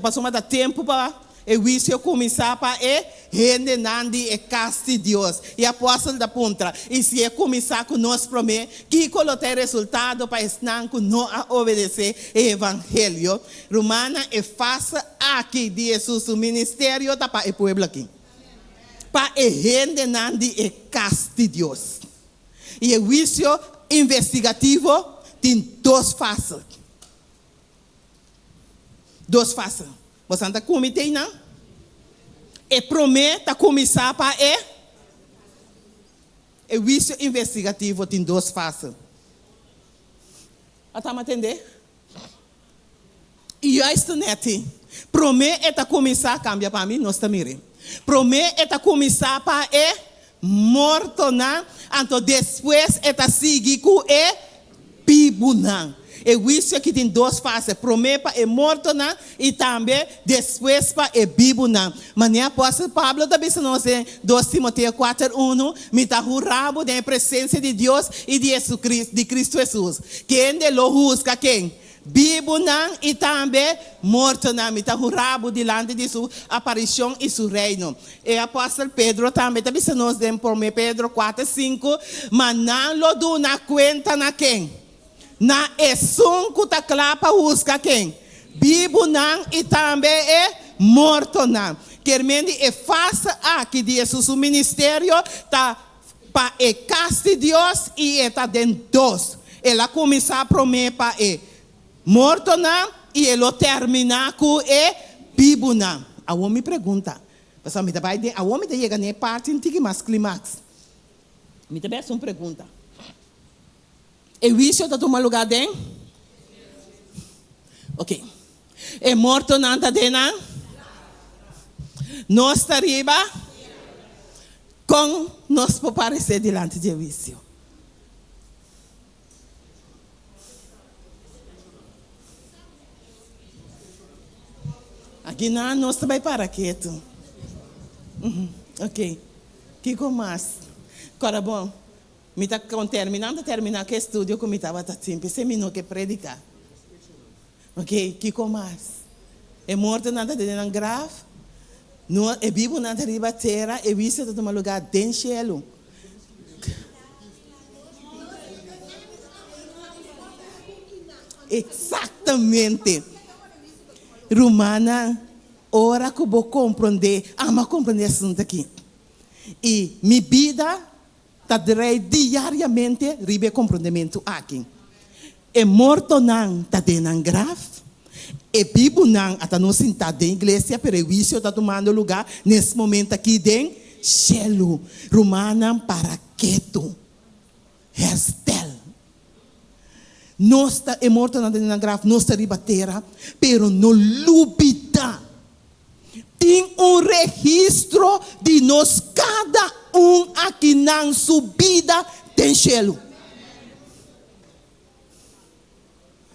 [SPEAKER 1] pasobra ta tempu pa e huisio kuminsá pa e hendenan di e kas di Dios. E apòstel ta puntra, I si e kuminsá ku nos promé, kiko lo ta e resultado pa esnan ku no a obedesé e evangelio? Rumannan, e fase aki di Hesus su ministerio ta pa e pueblo aki. Pa e hendenan di e kas di Dios. I e huisio investigativo tin dos fase. Dos fase. Bosan ta kumi te einan? E promé ta kuminsá pa e. E huisio investigativo tin dos fase. A tama tende? I juist nèt promé e ta kuminsá, kambia pa mi, nos ta mir'é. Promé e ta kuminsá pa e mortonan, anto despues e ta sigui ku e bibunan. E huisio aki tin dos fase, promé pa e mortonan i tambe despues pa e bibunan. Manera apòstel Pablo ta bisa nos den dos Timoteo kuater unu, Mi ta hurá bo den e presensia di Dios i di Jesucristo, di Cristo Hesus, kende lo husga ken? Bibunan i tambe mortonan. Mi ta hurá bo dilanti di su aparishon i su reino. E apòstel Pedro tambe ta bisa nos den promé Pedro kuater sinku, Ma nan lo duna kuenta na ken? Na esun ku ta kla pa husga ken? Bibunan i tambe e mortonan. Kermen di e fase aki di Hesus su ministerio ta pa e kas di Dios i e ta den dos. El a kuminsá promé pa e mortonan i e lo terminá ku e bibunan. Awor mi pregunta, pasobra mi ta bai den, awor mi ta yega na e parti un tiki mas klimaks. Mi ta bes un pregunta. E huisio ta tuma lugá den? Ok. E mortonan ta den nan? Nos ta riba? Kon nos por paresé dilanti di e huisio? Aki nan nos ta bai para ketu. Ok. Kiko mas? Kòrda bon. Mi ta kon terminá, mi ta terminá ku e estudio ku mi tabata tin, p'esei mi no ke prediká. Ok, kiko mas? E mortonan ta den nan graf, no, e bibunan ta riba tera, e huisio ta tuma lugá den shelu. Eksaktamente. Rumannan, ora ku bo komprondé, amo a komprondé asuntu aki. I mi bida ta drei diariamente riba e komprondementu aki. E mortonan ta den nan graf, e bibunan a ta no sintá den iglesia, pero e huisio ta tumando lugá nes momento aki den shelu. Rumannan, para ketu. Herstel. Nos ta, e mortonan ta den nan graf, nos ta riba tera, pero no lubidá. Tin un registro di nos kada un akinan su bida den shelu.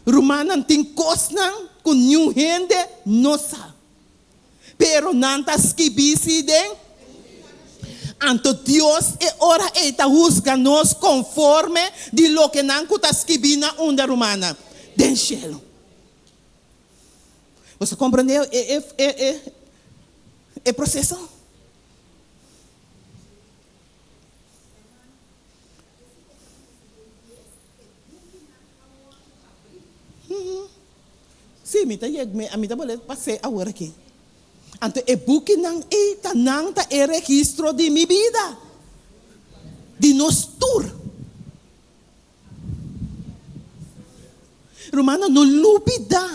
[SPEAKER 1] Rumannan, tin kosnan ku niun hende no sa, pero nan ta skibí sí den. Anto Dios e ora ei ta husga nos konforme di loke nan ku ta skibí na unda, rumannan? Den shelu. Boso komprendé e proseso? Sí, mi ta yeg, mi ta bolbe pas'é awor aki. Anto e bukinan ei ta nan ta e registro di mi bida. Di nos tur. Rumannan, no lubidá,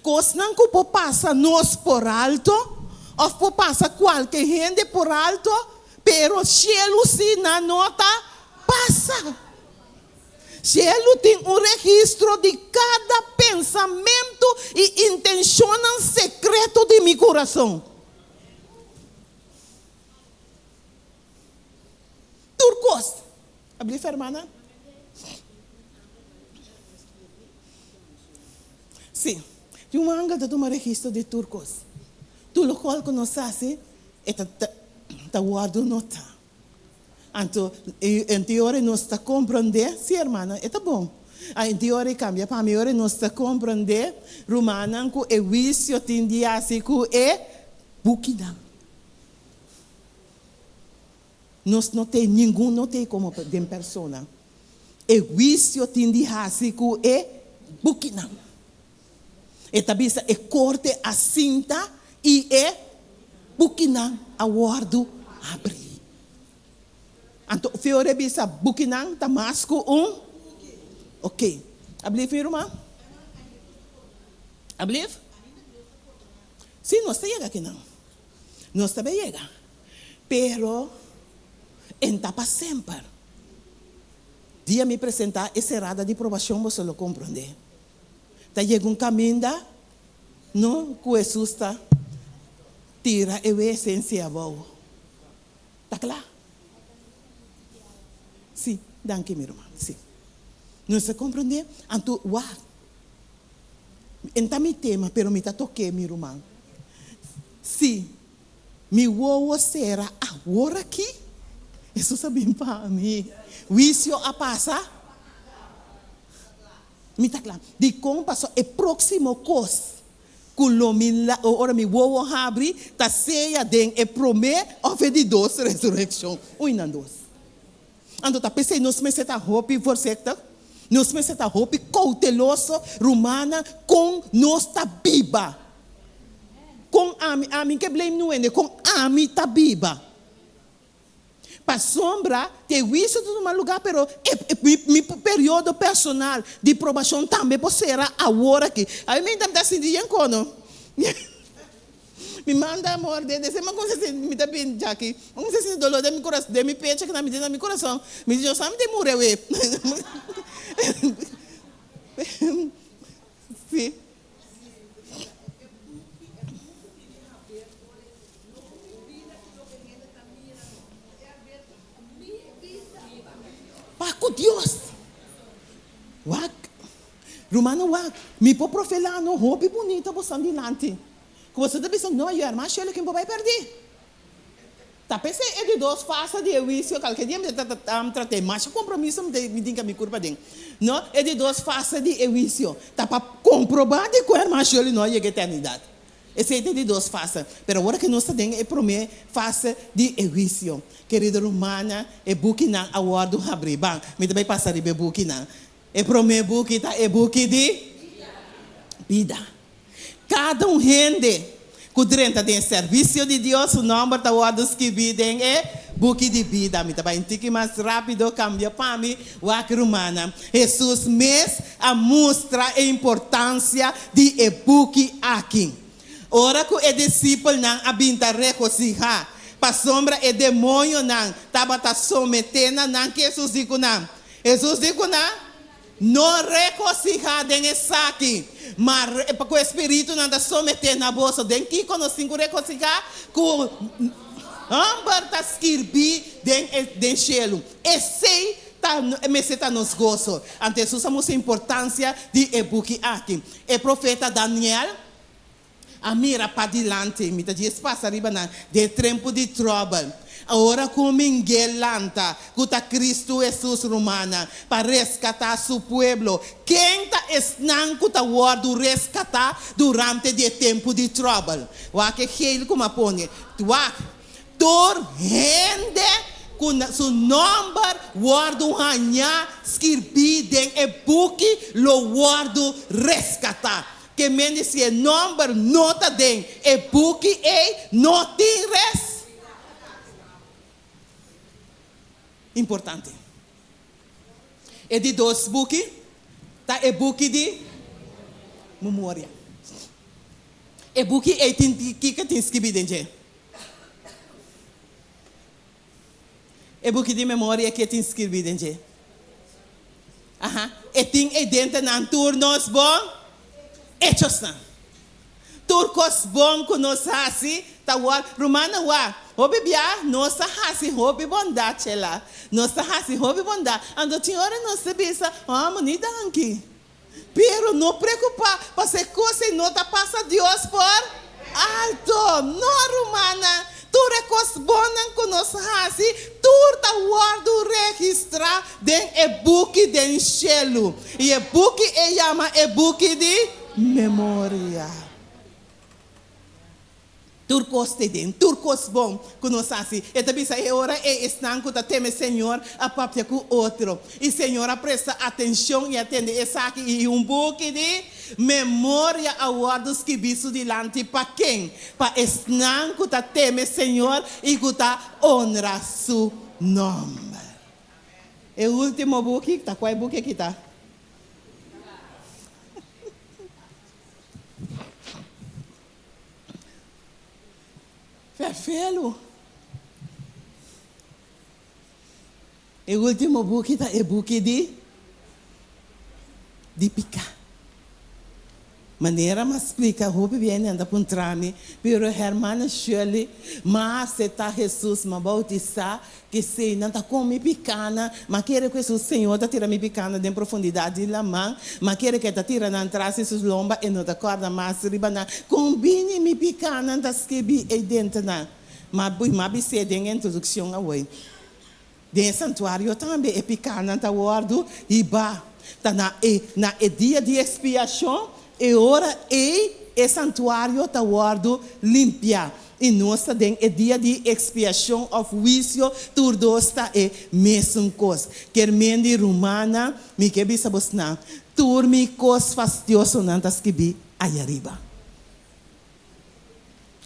[SPEAKER 1] kosnan ku por pasa nos por alto òf por pasa kualke hende por alto, pero shelu sí nan no ta pasa. Shelu tin un registro di kada pensamentu i intenshonnan sekreto di mi kurason. Tur kos. Ablief hermana? Sí. Tin un angel ta tuma registro di tur kos. Tur lokual ku nos hasi, e ta ta wòrdu notá. Anto, enti ora nos ta komprondé, sí hermana, e ta bon. Enti ora e kambia pa mi, ora nos ta komprondé, rumannan, ku e huisio tin di hasi ku e bukinan. Nos no t'ei, ningun no t'ei komo den persona. E huisio tin di hasi ku e bukinan. E ta bisa e korte a sinta i e bukinan a wòrdu habrí. Anto Fiore bisa bukinan ta mas ku un Oké. Ablief mi ruman? Ablief? Sí, nos ta yega akinan. Nos ta bay yega. Pero en ta pa semper. Dia mi presenta e serada di probacion boso lo comprende. Ta yega un caminda no cu Jesus ta tira e wesensia abou. Ta cla? Si, danki mi ruman. Si. Nos ta comprende? Anto wak. En ta mi tema, pero mi ta toke mi ruman. Si mi wowo sera awor aki, Hesus a bin pa mi. Huisio a pasa. Mi ta kla. Dikon? Pasobra e próksimo kos ku lo mi ora mi wowo habri ta sea den e promé òf e di dos resurekshon. Ui nan dos. Anto ta p'esei nos mester ta hopi voorzichtig, nos mester ta hopi kouteloso, rumannan, kon nos ta biba. Kon ami, ami ke blame nuende, kon ami ta biba. Pasobra te huisio ta tuma lugá, pero e, mi, mi periodo personal di probashon tambe por sera awor aki. Ami mi ta sinti yen kono. Mi manda amor den deseo, ma como se mi ta bin djaki, ma como se sinti dolor den mi corazon, den mi pecho kina mi tin na mi corazon, mi di Dios sa mi tin muri awe. Si. Pa cu Dios. Wak, rumannan wak, mi por profela no hopi bunita bosan dilanti. Ku boso ta bisa, No, yerma Shirley ken por bai pèrdí. Ta p'esei e di dos fase di e huisio, kalke dia mi ta trata e masha kompromiso mi ta mi tin ku mi kurpa den. No, e di dos fase di e huisio ta pa komprobá di ku herman Shirley no a yega eternidat. Esei ta e di dos fase. Pero awor ke nos ta den e promé fase di e huisio, kerido rumannan, e bukinan a wòrdu habrí. Ban, mi ta bai pasa riba e bukinan. E promé buki ta e buki di bida. Kada un hende ku drenta den e servisio di Dios, su nòmber ta wòrdu skibí den e buki di bida. Mi ta bai un tiki mas rápido, kambia pa mi, wak rumannan. Hesus mes a mustra e importansia di e buki aki. Ora ku e disipelnan a bin ta regosihá pasobra e demoñonan tabata someté na nan, ke Hesus di ku nan? Hesus di ku nan, No regosihá den esaki, ma ku e spiritunan ta someté na boso. Den kiko nos tin ku regosihá? Ku nòmber ta skirbí den e den shelu. Esei ta mester ta nos goso. Anto Hesus a mustra importansia di e buki aki. E profeta Daniel A mira padilanti, mi ta djis pasa riba nan den trempu di tròbel. Ora ku Mingel lanta, ku ta Kristu Hesus, rumannan, pa reskatá su pueblo, ken ta esnan ku ta wòrdu reskatá durante di e tempu di tròbel? Wak e geel ku mi a pone. Wak, tur hende ku su nòmber wòrdu hañá skirbí den e buki lo wòrdu reskatá. Ke men di si e nomber no ta den e buki ei, no tin res. Importante. E di dos buki ta e buki di memoria. E buki ei tin kiko tin skibí den dje? E buki di memoria ke tin skirbí den dje? Aha, e tin ei dentenan tur nos bon echosnan. Tur kos bon ku nos hasi ta wòrdu. Rumannan wak, hopi bia nos ta hasi hopi bondat chela. Nos ta hasi hopi bondat. Anto tin ora nos ta bisa, Hòmber, ni danki. Pero no preokupá, pasobra e kos ei no ta pasa Dios por alto. No, rumannan, tur e kos bonnan ku nos hasi, tur ta wòrdu registrá den e buki den shelu. I e buki ei yama e buki di memoria. Tur kos ta den, tur kos bon ku nos hasi. E ta bisa e ora ei esnan ku ta teme Señor a papia ku otro. I Señor a presta atenshon i a tende esaki i un buki di memoria a wòrdu skibí su dilanti pa ken? Pa esnan ku ta teme Señor i ku ta onra su nòmber. E último buki, ta kua e buki aki ta? Ferfelu. E ultimo buki ta e buki di di piká. Manera m'a splika hopi bien nan ta puntra mi, pero hermana Shirley, m'a aseptá Hesus, m'a boutisá, Kesey nan ta come picana, ma kere cu Hesus Señor ta tira mi picana den profundidad di laman, ma kere cu e ta tira nan tras di sus lomba, e no ta corda mas riba nan. Con bini mi picanan ta skibi ey denter nan? Ma bui ma bis'é den e introduccion awoy. Den e santuario tambe e picanan ta wordo hiba. Ta na e na e dia di expiacion, e ora ey e santuario ta wordo limpia. I nos ta den e dia di ekspiashon òf huisio, tur dos ta e mesun kos. Ker men di rumannan, mi ke bisa bosnan, tur mi kos fastiosonan ta skibí ayariba.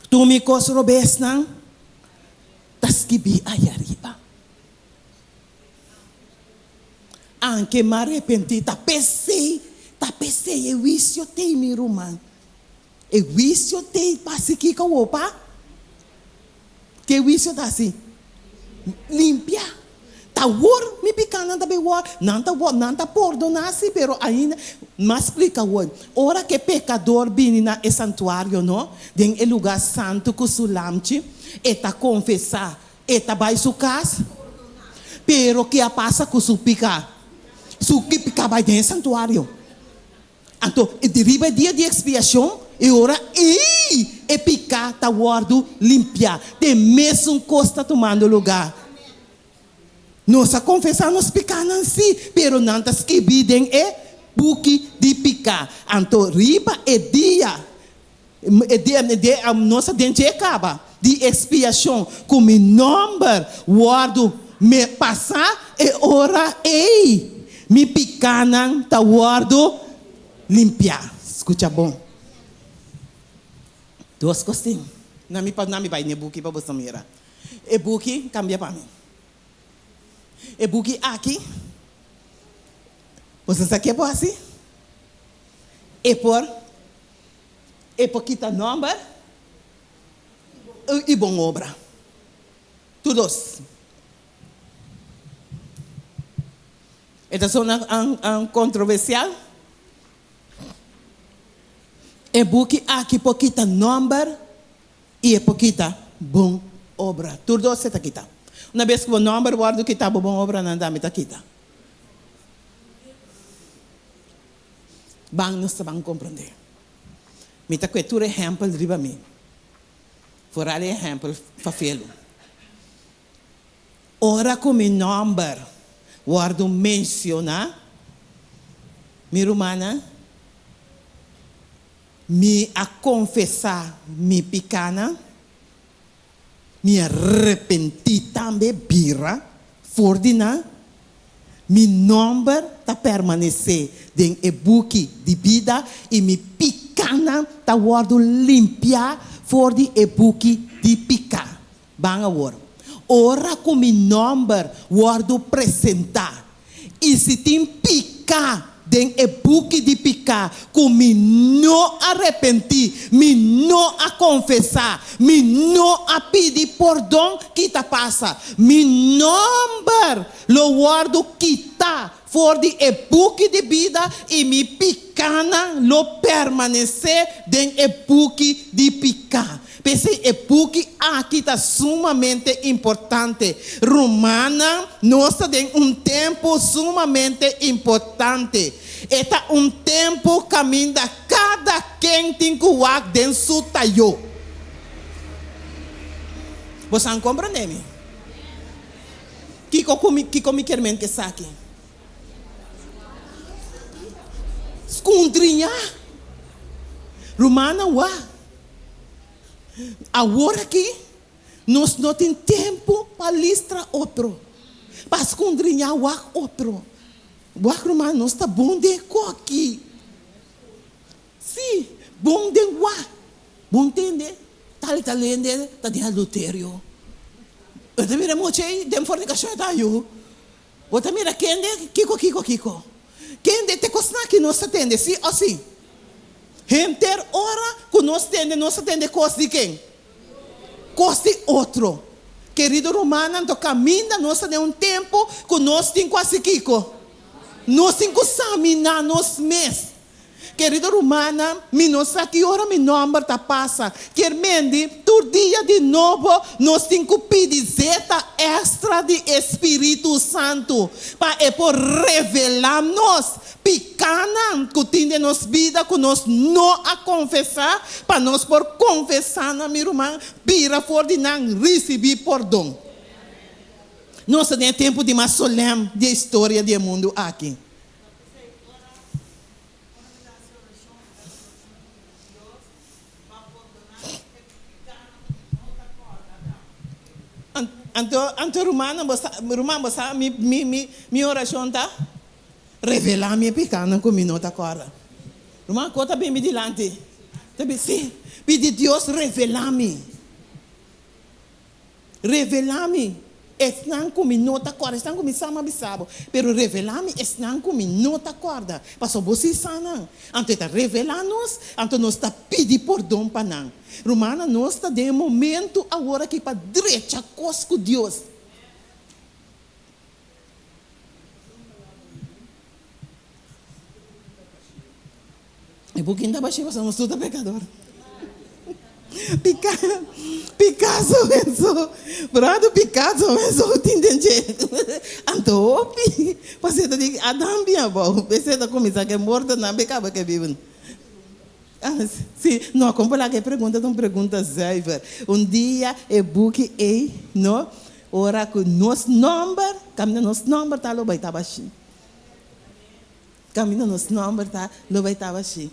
[SPEAKER 1] Tur mi kos robesnan ta skibí ayariba. Anke mi a repentí, ta p'esei, ta p'esei e huisio t'ei, mi ruman. E huisio t'ei pa hasi kiko awor pa? Ke huisio ta hasi? Limpia. Ta awor mi pikánan ta bin wòrdu, nan ta wòrdu, nan ta pordoná si, pero ainda, m'a splika awor, ora ku e pekador bini na e santuario no, den e lugá santu ku su lamchi, e ta konfesá, e ta bai su kas, pero ke a pasa ku su piká? Su piká bai den e santuario. Anto, di riba e dia di ekspiashon, e ora ei e piká ta wòrdu limpiá. Te mesun kos ta tumando lugá. Nos a konfesá nos pikánan, sí, pero nan ta skibí den e buki di piká. Anto, riba e dia, e dia, e dia, nos a den dje kaba, di ekspiashon, ku mi nòmber wòrdu me pasá, e ora ei mi pikánan ta wòrdu limpiá. Skucha bon. Dos kos tin. Na mi pa na mi bai n'e buki pa boso mira. E buki kambia pa mi. E buki aki, boso sa ke por hasi? E por e por kita nòmber i bon obra. Tur dos. E ta zona kontroversial. E buki aki por kita nòmber i e por kita bon obra. Tur dos e ta kita. Una bes ku bo nòmber wòrdu kitá, bo bon obranan tambe ta kita. Ban nos ta ban komprondé. Mi ta kue tur ehèmpel riba mi. Foral e ehèmpel fafelu. Ora ku mi nòmber wòrdu menshoná, mi rumannan, mi a konfesá mi pikánan, mi a repentí tambe bira for di nan, mi nòmber ta permanesé den e buki di bida i mi pikánan ta wòrdu limpiá for di e buki di piká. Ban awor. Ora ku mi nòmber wòrdu presentá, i si tin piká den e buki di piká ku mi no a repentí, mi no a konfesá, mi no a pidi pordon, ki ta pasa? Mi nòmber lo wòrdu kitá for di e buki di bida i mi pikánan lo permanesé den e buki di piká. P'esei e buki aki ta sumamente importante. Rumannan, nos ta den un tempu sumamente importante. E ta un tempu kaminda kada ken tin ku wak den su tayó. Boso a komprendé mi? Kiko ku mi, kiko mi kier men ku esaki? Skundriñá. Rumannan, wak. Awor aki nos no tin tempu pa listra otro, pa skundriñá wak otro. Wak ruman, nos ta bon den koki. Sí, bon den wak. Bon tende, tal i tal hende ta den adulterio. Bo ta mira mucha ei den fornikashon e ta ayu. Bo ta mira kende kiko kiko kiko. Kende te kosnan ki nos ta tende, sí o sí? Henter ora ku nos tende, nos ta tende kos di ken? Kos di otro. Kerido rumannan, anto kaminda nos ta den un tempu ku nos tin ku hasi kiko? Nos tin ku saminá nos mes. Kerido rumannan, mi no sa ki ora mi nòmber ta pasa. Kier mendi, tur dia di nobo nos tin ku pidi zeta èkstra di e Spiritu Santu pa e por revelá nos pikánan ku tin den nos bida ku nos no a konfesá, pa nos por konfesá nan, mi ruman, bira for di nan, risibí pordon. Nos ta den e tempu di mas solèm di e historia di e mundu aki. Anto, anto rumannan, bo sa, ruman, bo sa mi, mi, mi, mi orashon ta? Revelá mi e pikánan ku mi no ta kòrda. Ruman, ko ta bin mi dilanti? Ta bin, sí, pidi Dios revelá mi. Revelá mi esnan ku mi no ta kòrda, esnan ku mi sa, m'a bisa bo, pero revelá mi esnan ku mi no ta kòrda, pasobra bo si sa nan. Anto e ta revelá nos, anto nos ta pidi pordon pa nan. Rumannan, nos ta den e momentu awor aki pa drecha kos ku Dios. E buki ta bashí pasobra nos tur ta pekador. Pica, Picasso menso, brado Picasso menso tin den dje. Anto hopi pasé ta di Adam bin abou, p'esei ta kuminsá ku e mortonan p'e kaba ku e bibunan. Sí, no, kon por laga e pregunta ta un pregunta zuiver. Un dia e buki ei, no, ora ku nos nòmber, kaminda nos nòmber ta lo bai ta bashí. Kaminda nos nòmber ta, lo bai taba shi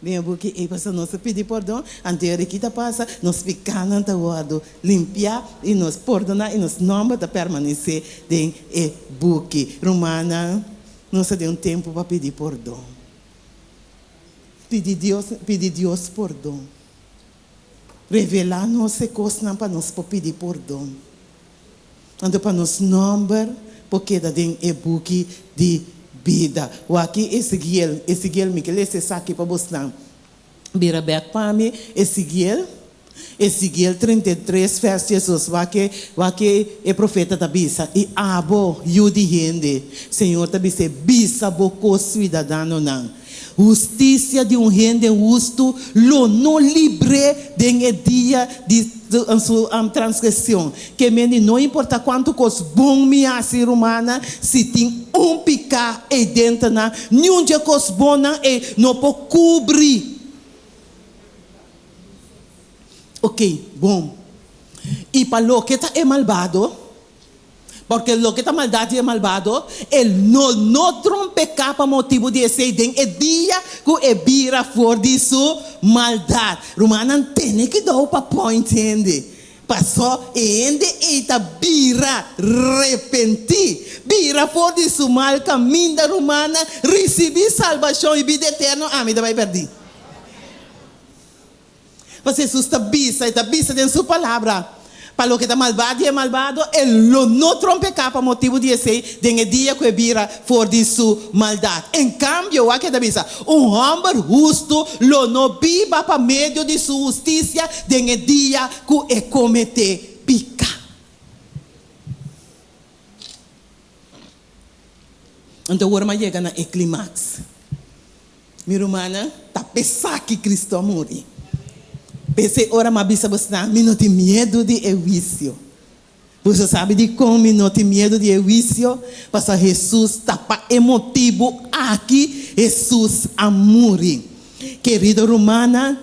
[SPEAKER 1] den e buki ei pasobra nos a pidi pordon. Anto e ora ki ta pasa, nos pikánan ta wòrdu limpiá i nos pordoná i nos nòmber ta permanesé den e buki. Rumannan, nos ta den un tempu pa pidi pordon. Pidi Dios, pidi Dios pordon. Revelá nos e kosnan pa nos por pidi pordon. Anto pa nos nòmber por keda den e buki di bida. Wak-i Ezeguiel, Ezeguiel, mi ke lesa esaki pa bosnan. Bira bèk pa mi, Ezeguiel, Ezeguiel 33 vèrs diesdos, wak-e, wak-e e profeta ta bisa, I abo, yu di hende, Señor ta bis'é, bisa bo ko-suidadanonan, Hustisia di un hende hustu lo no libr'é den e dia di su transgresion. Ke mende no importa kuantu kos bon mi hasi, rumannan, si tin un piká ei denter nan, niun dje kos bonnan ei no por kubri. Oke, bon. I pa loke ta e malbado, Porque loke ta maldad di e malbado, el no no trompeká pa motibu di esei den e dia ku e bira for di su maldad. Rumannan, tene kidou pa point hende, pasó e hende ei ta bira repentí, bira for di su mal kaminda, rumannan, risibí salbashon i bida eterno, ami ta bai pèrdí. Pasobra Hesus ta bisa, e ta bisa den su palabra. Pa loke ta malbado di e malbado, e lo no trompeká pa motibu di esei den e dia ku e bira for di su maldat. En kambio, wak e ta bisa, Un hòmber hustu lo no biba pa medio di su hustisia den e dia ku e kometé piká. Anto awor mi a yega na e klimaks. Mi rumannan, ta p'esaki Cristo a muri. P'esei ora mi a bisa bosnan, mi no tin miedu di e huisio. Boso sabi dikon mi no tin miedu di e huisio? Pasobra Hesus ta pa e motibu aki Hesus a muri. Kerido rumannan,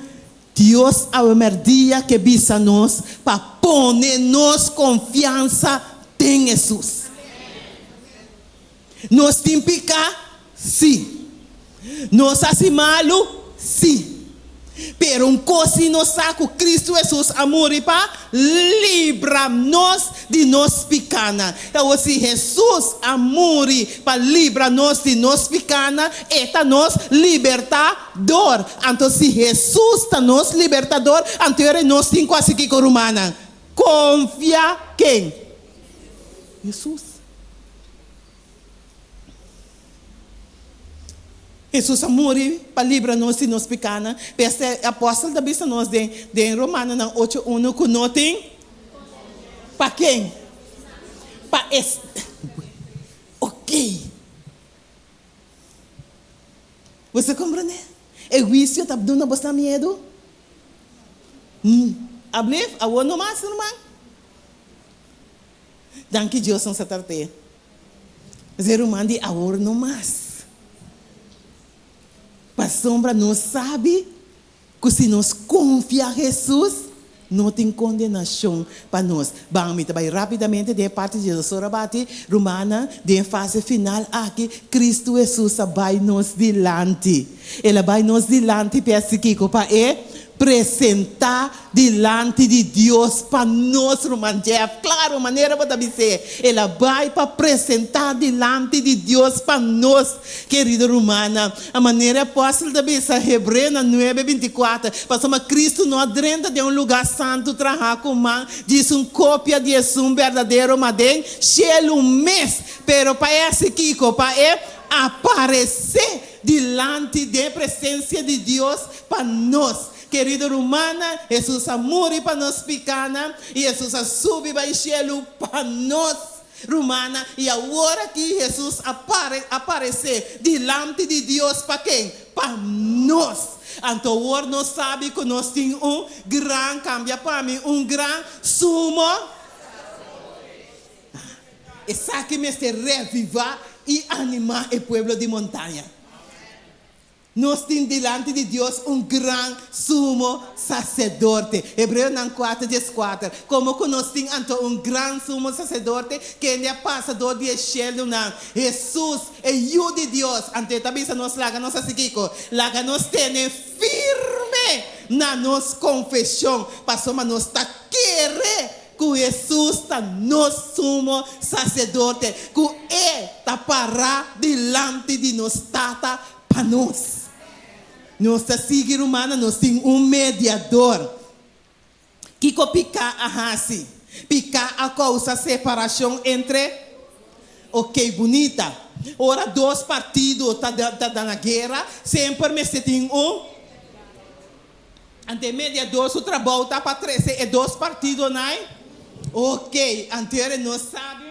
[SPEAKER 1] Dios awe mèrdia ke bisa nos pa pone nos konfiansa den Hesus. Nos tin piká? Sí. Nos hasi malu? Sí. Pero un kos sí nos sa, ku Kristu Hesus a muri pa libra nos di nos pikánan. Awor, si Hesus a muri pa libra nos di nos pikánan, e ta nos libertador. Anto si Hesus ta nos libertador, anto e ora nos tin ku hasi kiko, rumannan? Konfia ken? Hesus. Hesus a muri pa libra nos di nos pikánan. P'esei e apòstel ta bisa nos den den Romanonan ocho unu ku no tin pa ken? Pa es Okey. Bo ta komprendé? E huisio ta duna bosnan miedu? Ablif, awor no mas, ruman. Danki Dios nos a trat'é. Nos e ruman di awor no mas. Pasobra nos sabi ku si nos konfia Hesus, no tin kondenashon pa nos. Ban, mi ta bai rápidamente den e parti di Jesus. Ora bati, rumannan, den e fase final aki, Kristu Hesus a bai nos dilanti. El a bai nos dilanti p'e hasi kiko? Pa e presentá dilanti di Dios pa nos, ruman Jeff. Claro, manera bo ta bis'é. El a bai pa presentá dilanti di Dios pa nos, kerido rumannan. A manera e apòstel ta bisa Hebreonan nuebe 24, Pasobra Cristo no a drenta den un lugá santu trahá ku man, djis un kopia di esun berdadero, ma den shelu mes. Pero pa e hasi kiko? Pa e aparesé dilanti den presensia di Dios pa nos. Kerido rumannan, Hesus a muri pa nos pikánan i Hesus a subi bai shelu pa nos. Rumannan, i awor aki Hesus a aparesé dilanti di Dios pa ken? Pa nos. Anto awor nos sabi ku nos tin un gran, kambia pa mi, un gran sumo. Esaki mester revivá i animá e pueblo di Montaña. Nos tin dilanti di Dios un gran Sumo Saserdote. Hebreonan kuater dieskuater. Komo ku nos tin anto un gran Sumo Saserdote, kende a pasa dor di e shelunan, Hesus, e Yu di Dios, anto e ta bisa nos, Laga nos hasi kiko? Laga nos tene firme na nos konfeshon, pasobra nos ta kere Ku Hesus ta nos Sumo Saserdote, ku E ta pará dilanti di nos Tata pa nos. Nos ta sigui, rumannan, nos tin un Mediador. Kiko piká a hasi? Piká a kousa separashon entre. Oké, bunita. Ora dos partido ta ta na guera, semper mester tin un. Ante e mediador su trabou ta pa trece e dos partidonan? Ok, anto nos sabi,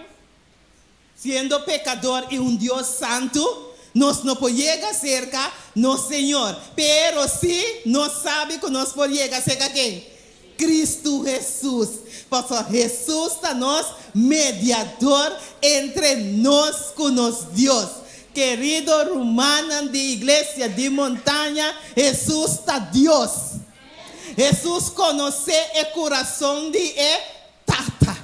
[SPEAKER 1] siendo pecador y un Dios santo, nos no por yega cerca nos Señor. Pero si nos sabi cu nos por yega cerca ken? Cristo Jesus. Pasobra Jesus ta nos mediador entre nos cu nos Dios. Kerido rumannan di Iglesia di Montaña, Hesus ta Dios. Hesus konosé e kurason di e Tata.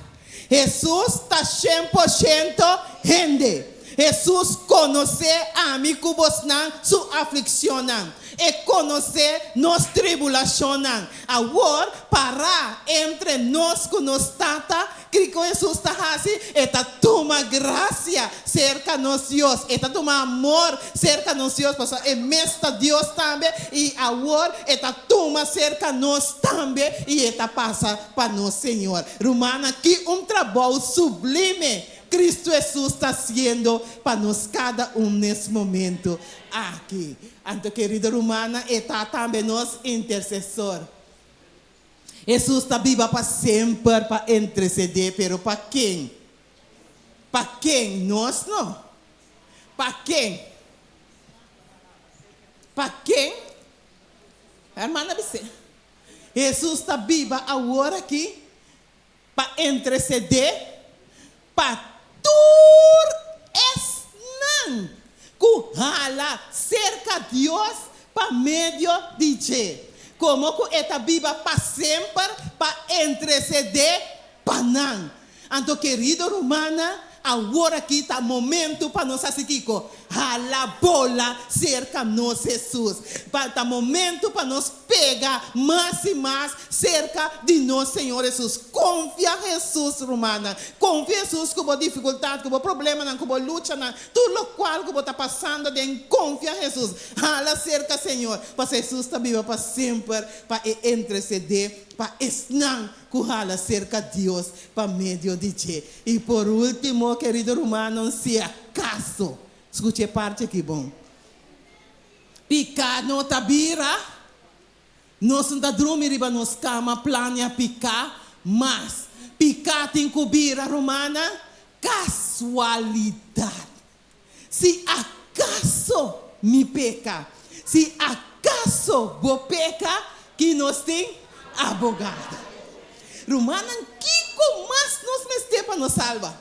[SPEAKER 1] Hesus ta 100% hende. Hesus konosé ami ku bosnan su aflikshonnan. E konosé nos tribulashonnan. Awor, pará entre nos ku nos Tata. Kiko Hesus ta hasi? E ta tuma grasia serka nos Dios. E ta tuma amor serka nos Dios, pasobra e mes ta Dios tambe, i awor e ta tuma serka nos tambe i e ta pasa pa nos Señor. Rumannan, ki un trabou sublime Cristo Hesus ta hasiendo pa nos kada un nes momento aki. Anto, kerido rumannan, e ta tambe nos intersesor. Hesus ta biba pa semper pa intercedé, pero pa ken? Pa ken? Nos no. Pa ken? Pa ken? Hermana bis'é, Hesus ta biba awor aki pa intercedé pa tur esnan ku hala serka Dios pa medio di dje, komo ku e ta biba pa semper pa intercedé pa nan. Anto kerido rumannan, awor aki ta momento pa nos hasi kiko? Hala bola serka nos Hesus. Pa ta momento pa nos pega mas i mas serka di nos Señor Hesus. Konfia Hesus, rumannan. Konfia Hesus ku bo difikultat, ku bo problemanan, ku bo luchanan, tur lokual ku bo ta pasando aden. Konfia Hesus. Hala serka Señor, pasobra Hesus ta biba pa semper pa e intersedé pa esnan ku hala serka Dios pa medio di dje. I por último, kerido rumannan, si akaso, skucha e parti aki bon, piká no ta bira, nos no ta drumi riba nos kama plania piká mas. Piká tin ku bira, rumannan, kasualidat. Si akaso mi peka, si akaso bo peka, ki nos tin? Abogado. Rumannan, kiko mas nos mester pa nos salba?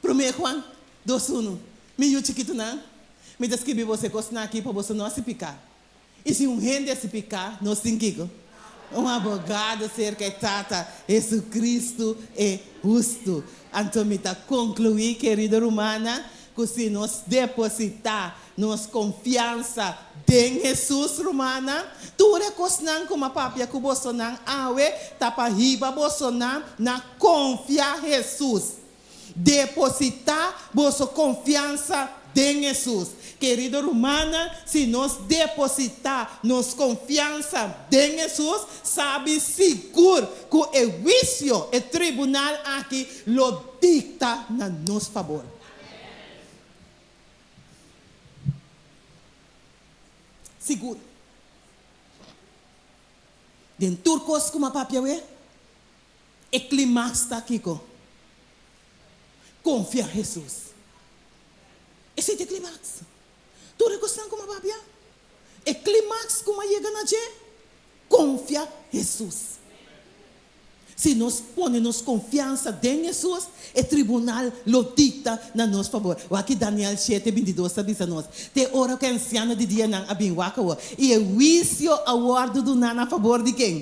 [SPEAKER 1] Promé Juan dos unu, Mi yu chikitunan, mi ta skibi boso e kosnan aki pa boso no hasi piká. I si un hende hasi piká, nos tin kiko? Un abogado serka e Tata, Jesucristo e hustu. Anto mi ta konkluí, kerido rumannan, ku si nos depositá nos konfiansa den Hesus, rumannan, tur e kosnan ku mi a papia ku bosonan awe ta pa hiba bosonan na konfia Hesus. Depositá boso konfiansa den Hesus. Kerido rumannan, si nos depositá nos konfiansa den Hesus, sabi sigur ku e huisio, e tribunal aki, lo dikta na nos fabor. Sigur. Den tur kos ku mi a papia awe, E klimaks ta kiko? Konfia Hesus. Esei ta e klimaks. Tur e kosnan ku mi a papia, e klimaks ku mi a yega na dje, konfia Hesus. Si nos pone nos konfiansa den Hesus, e tribunal lo dikta na nos fabor. Wak Daniel shete bintidos ta bisa nos, Te ora ku e ansiano di dianan a bin wak awor, i e huisio a wòrdu duná na fabor di ken?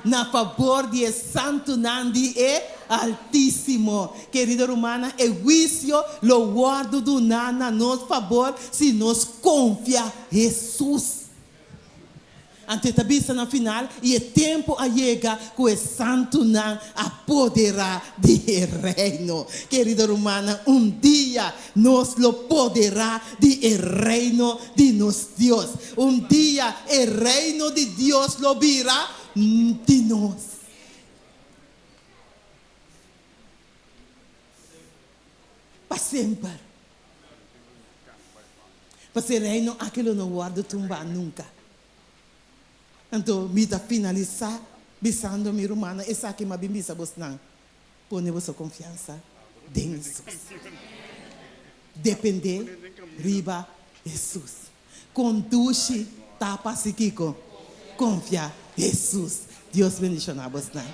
[SPEAKER 1] Na fabor di e santunan di e Altísimo. Kerido rumannan, e huisio lo wòrdu duná na nos fabor si nos konfia Hesus. Anto e ta bisa na final, I e tempu a yega ku e santunan a poderá di e reino. Kerido rumannan, un dia nos lo poderá di e reino di nos Dios. Un dia e Reino di Dios lo bira di nos. Pa semper. Pasobra e Reino aki lo no wòrdu tumbá nunka. Anto mi ta finalisá bisando mi rumannan esaki mi a bin bisa bosnan, Pone boso konfiansa den Hesus. Dependé riba Hesus. Kondushi ta pa si kiko? Konfia Hesus. Dios bendishoná bosnan.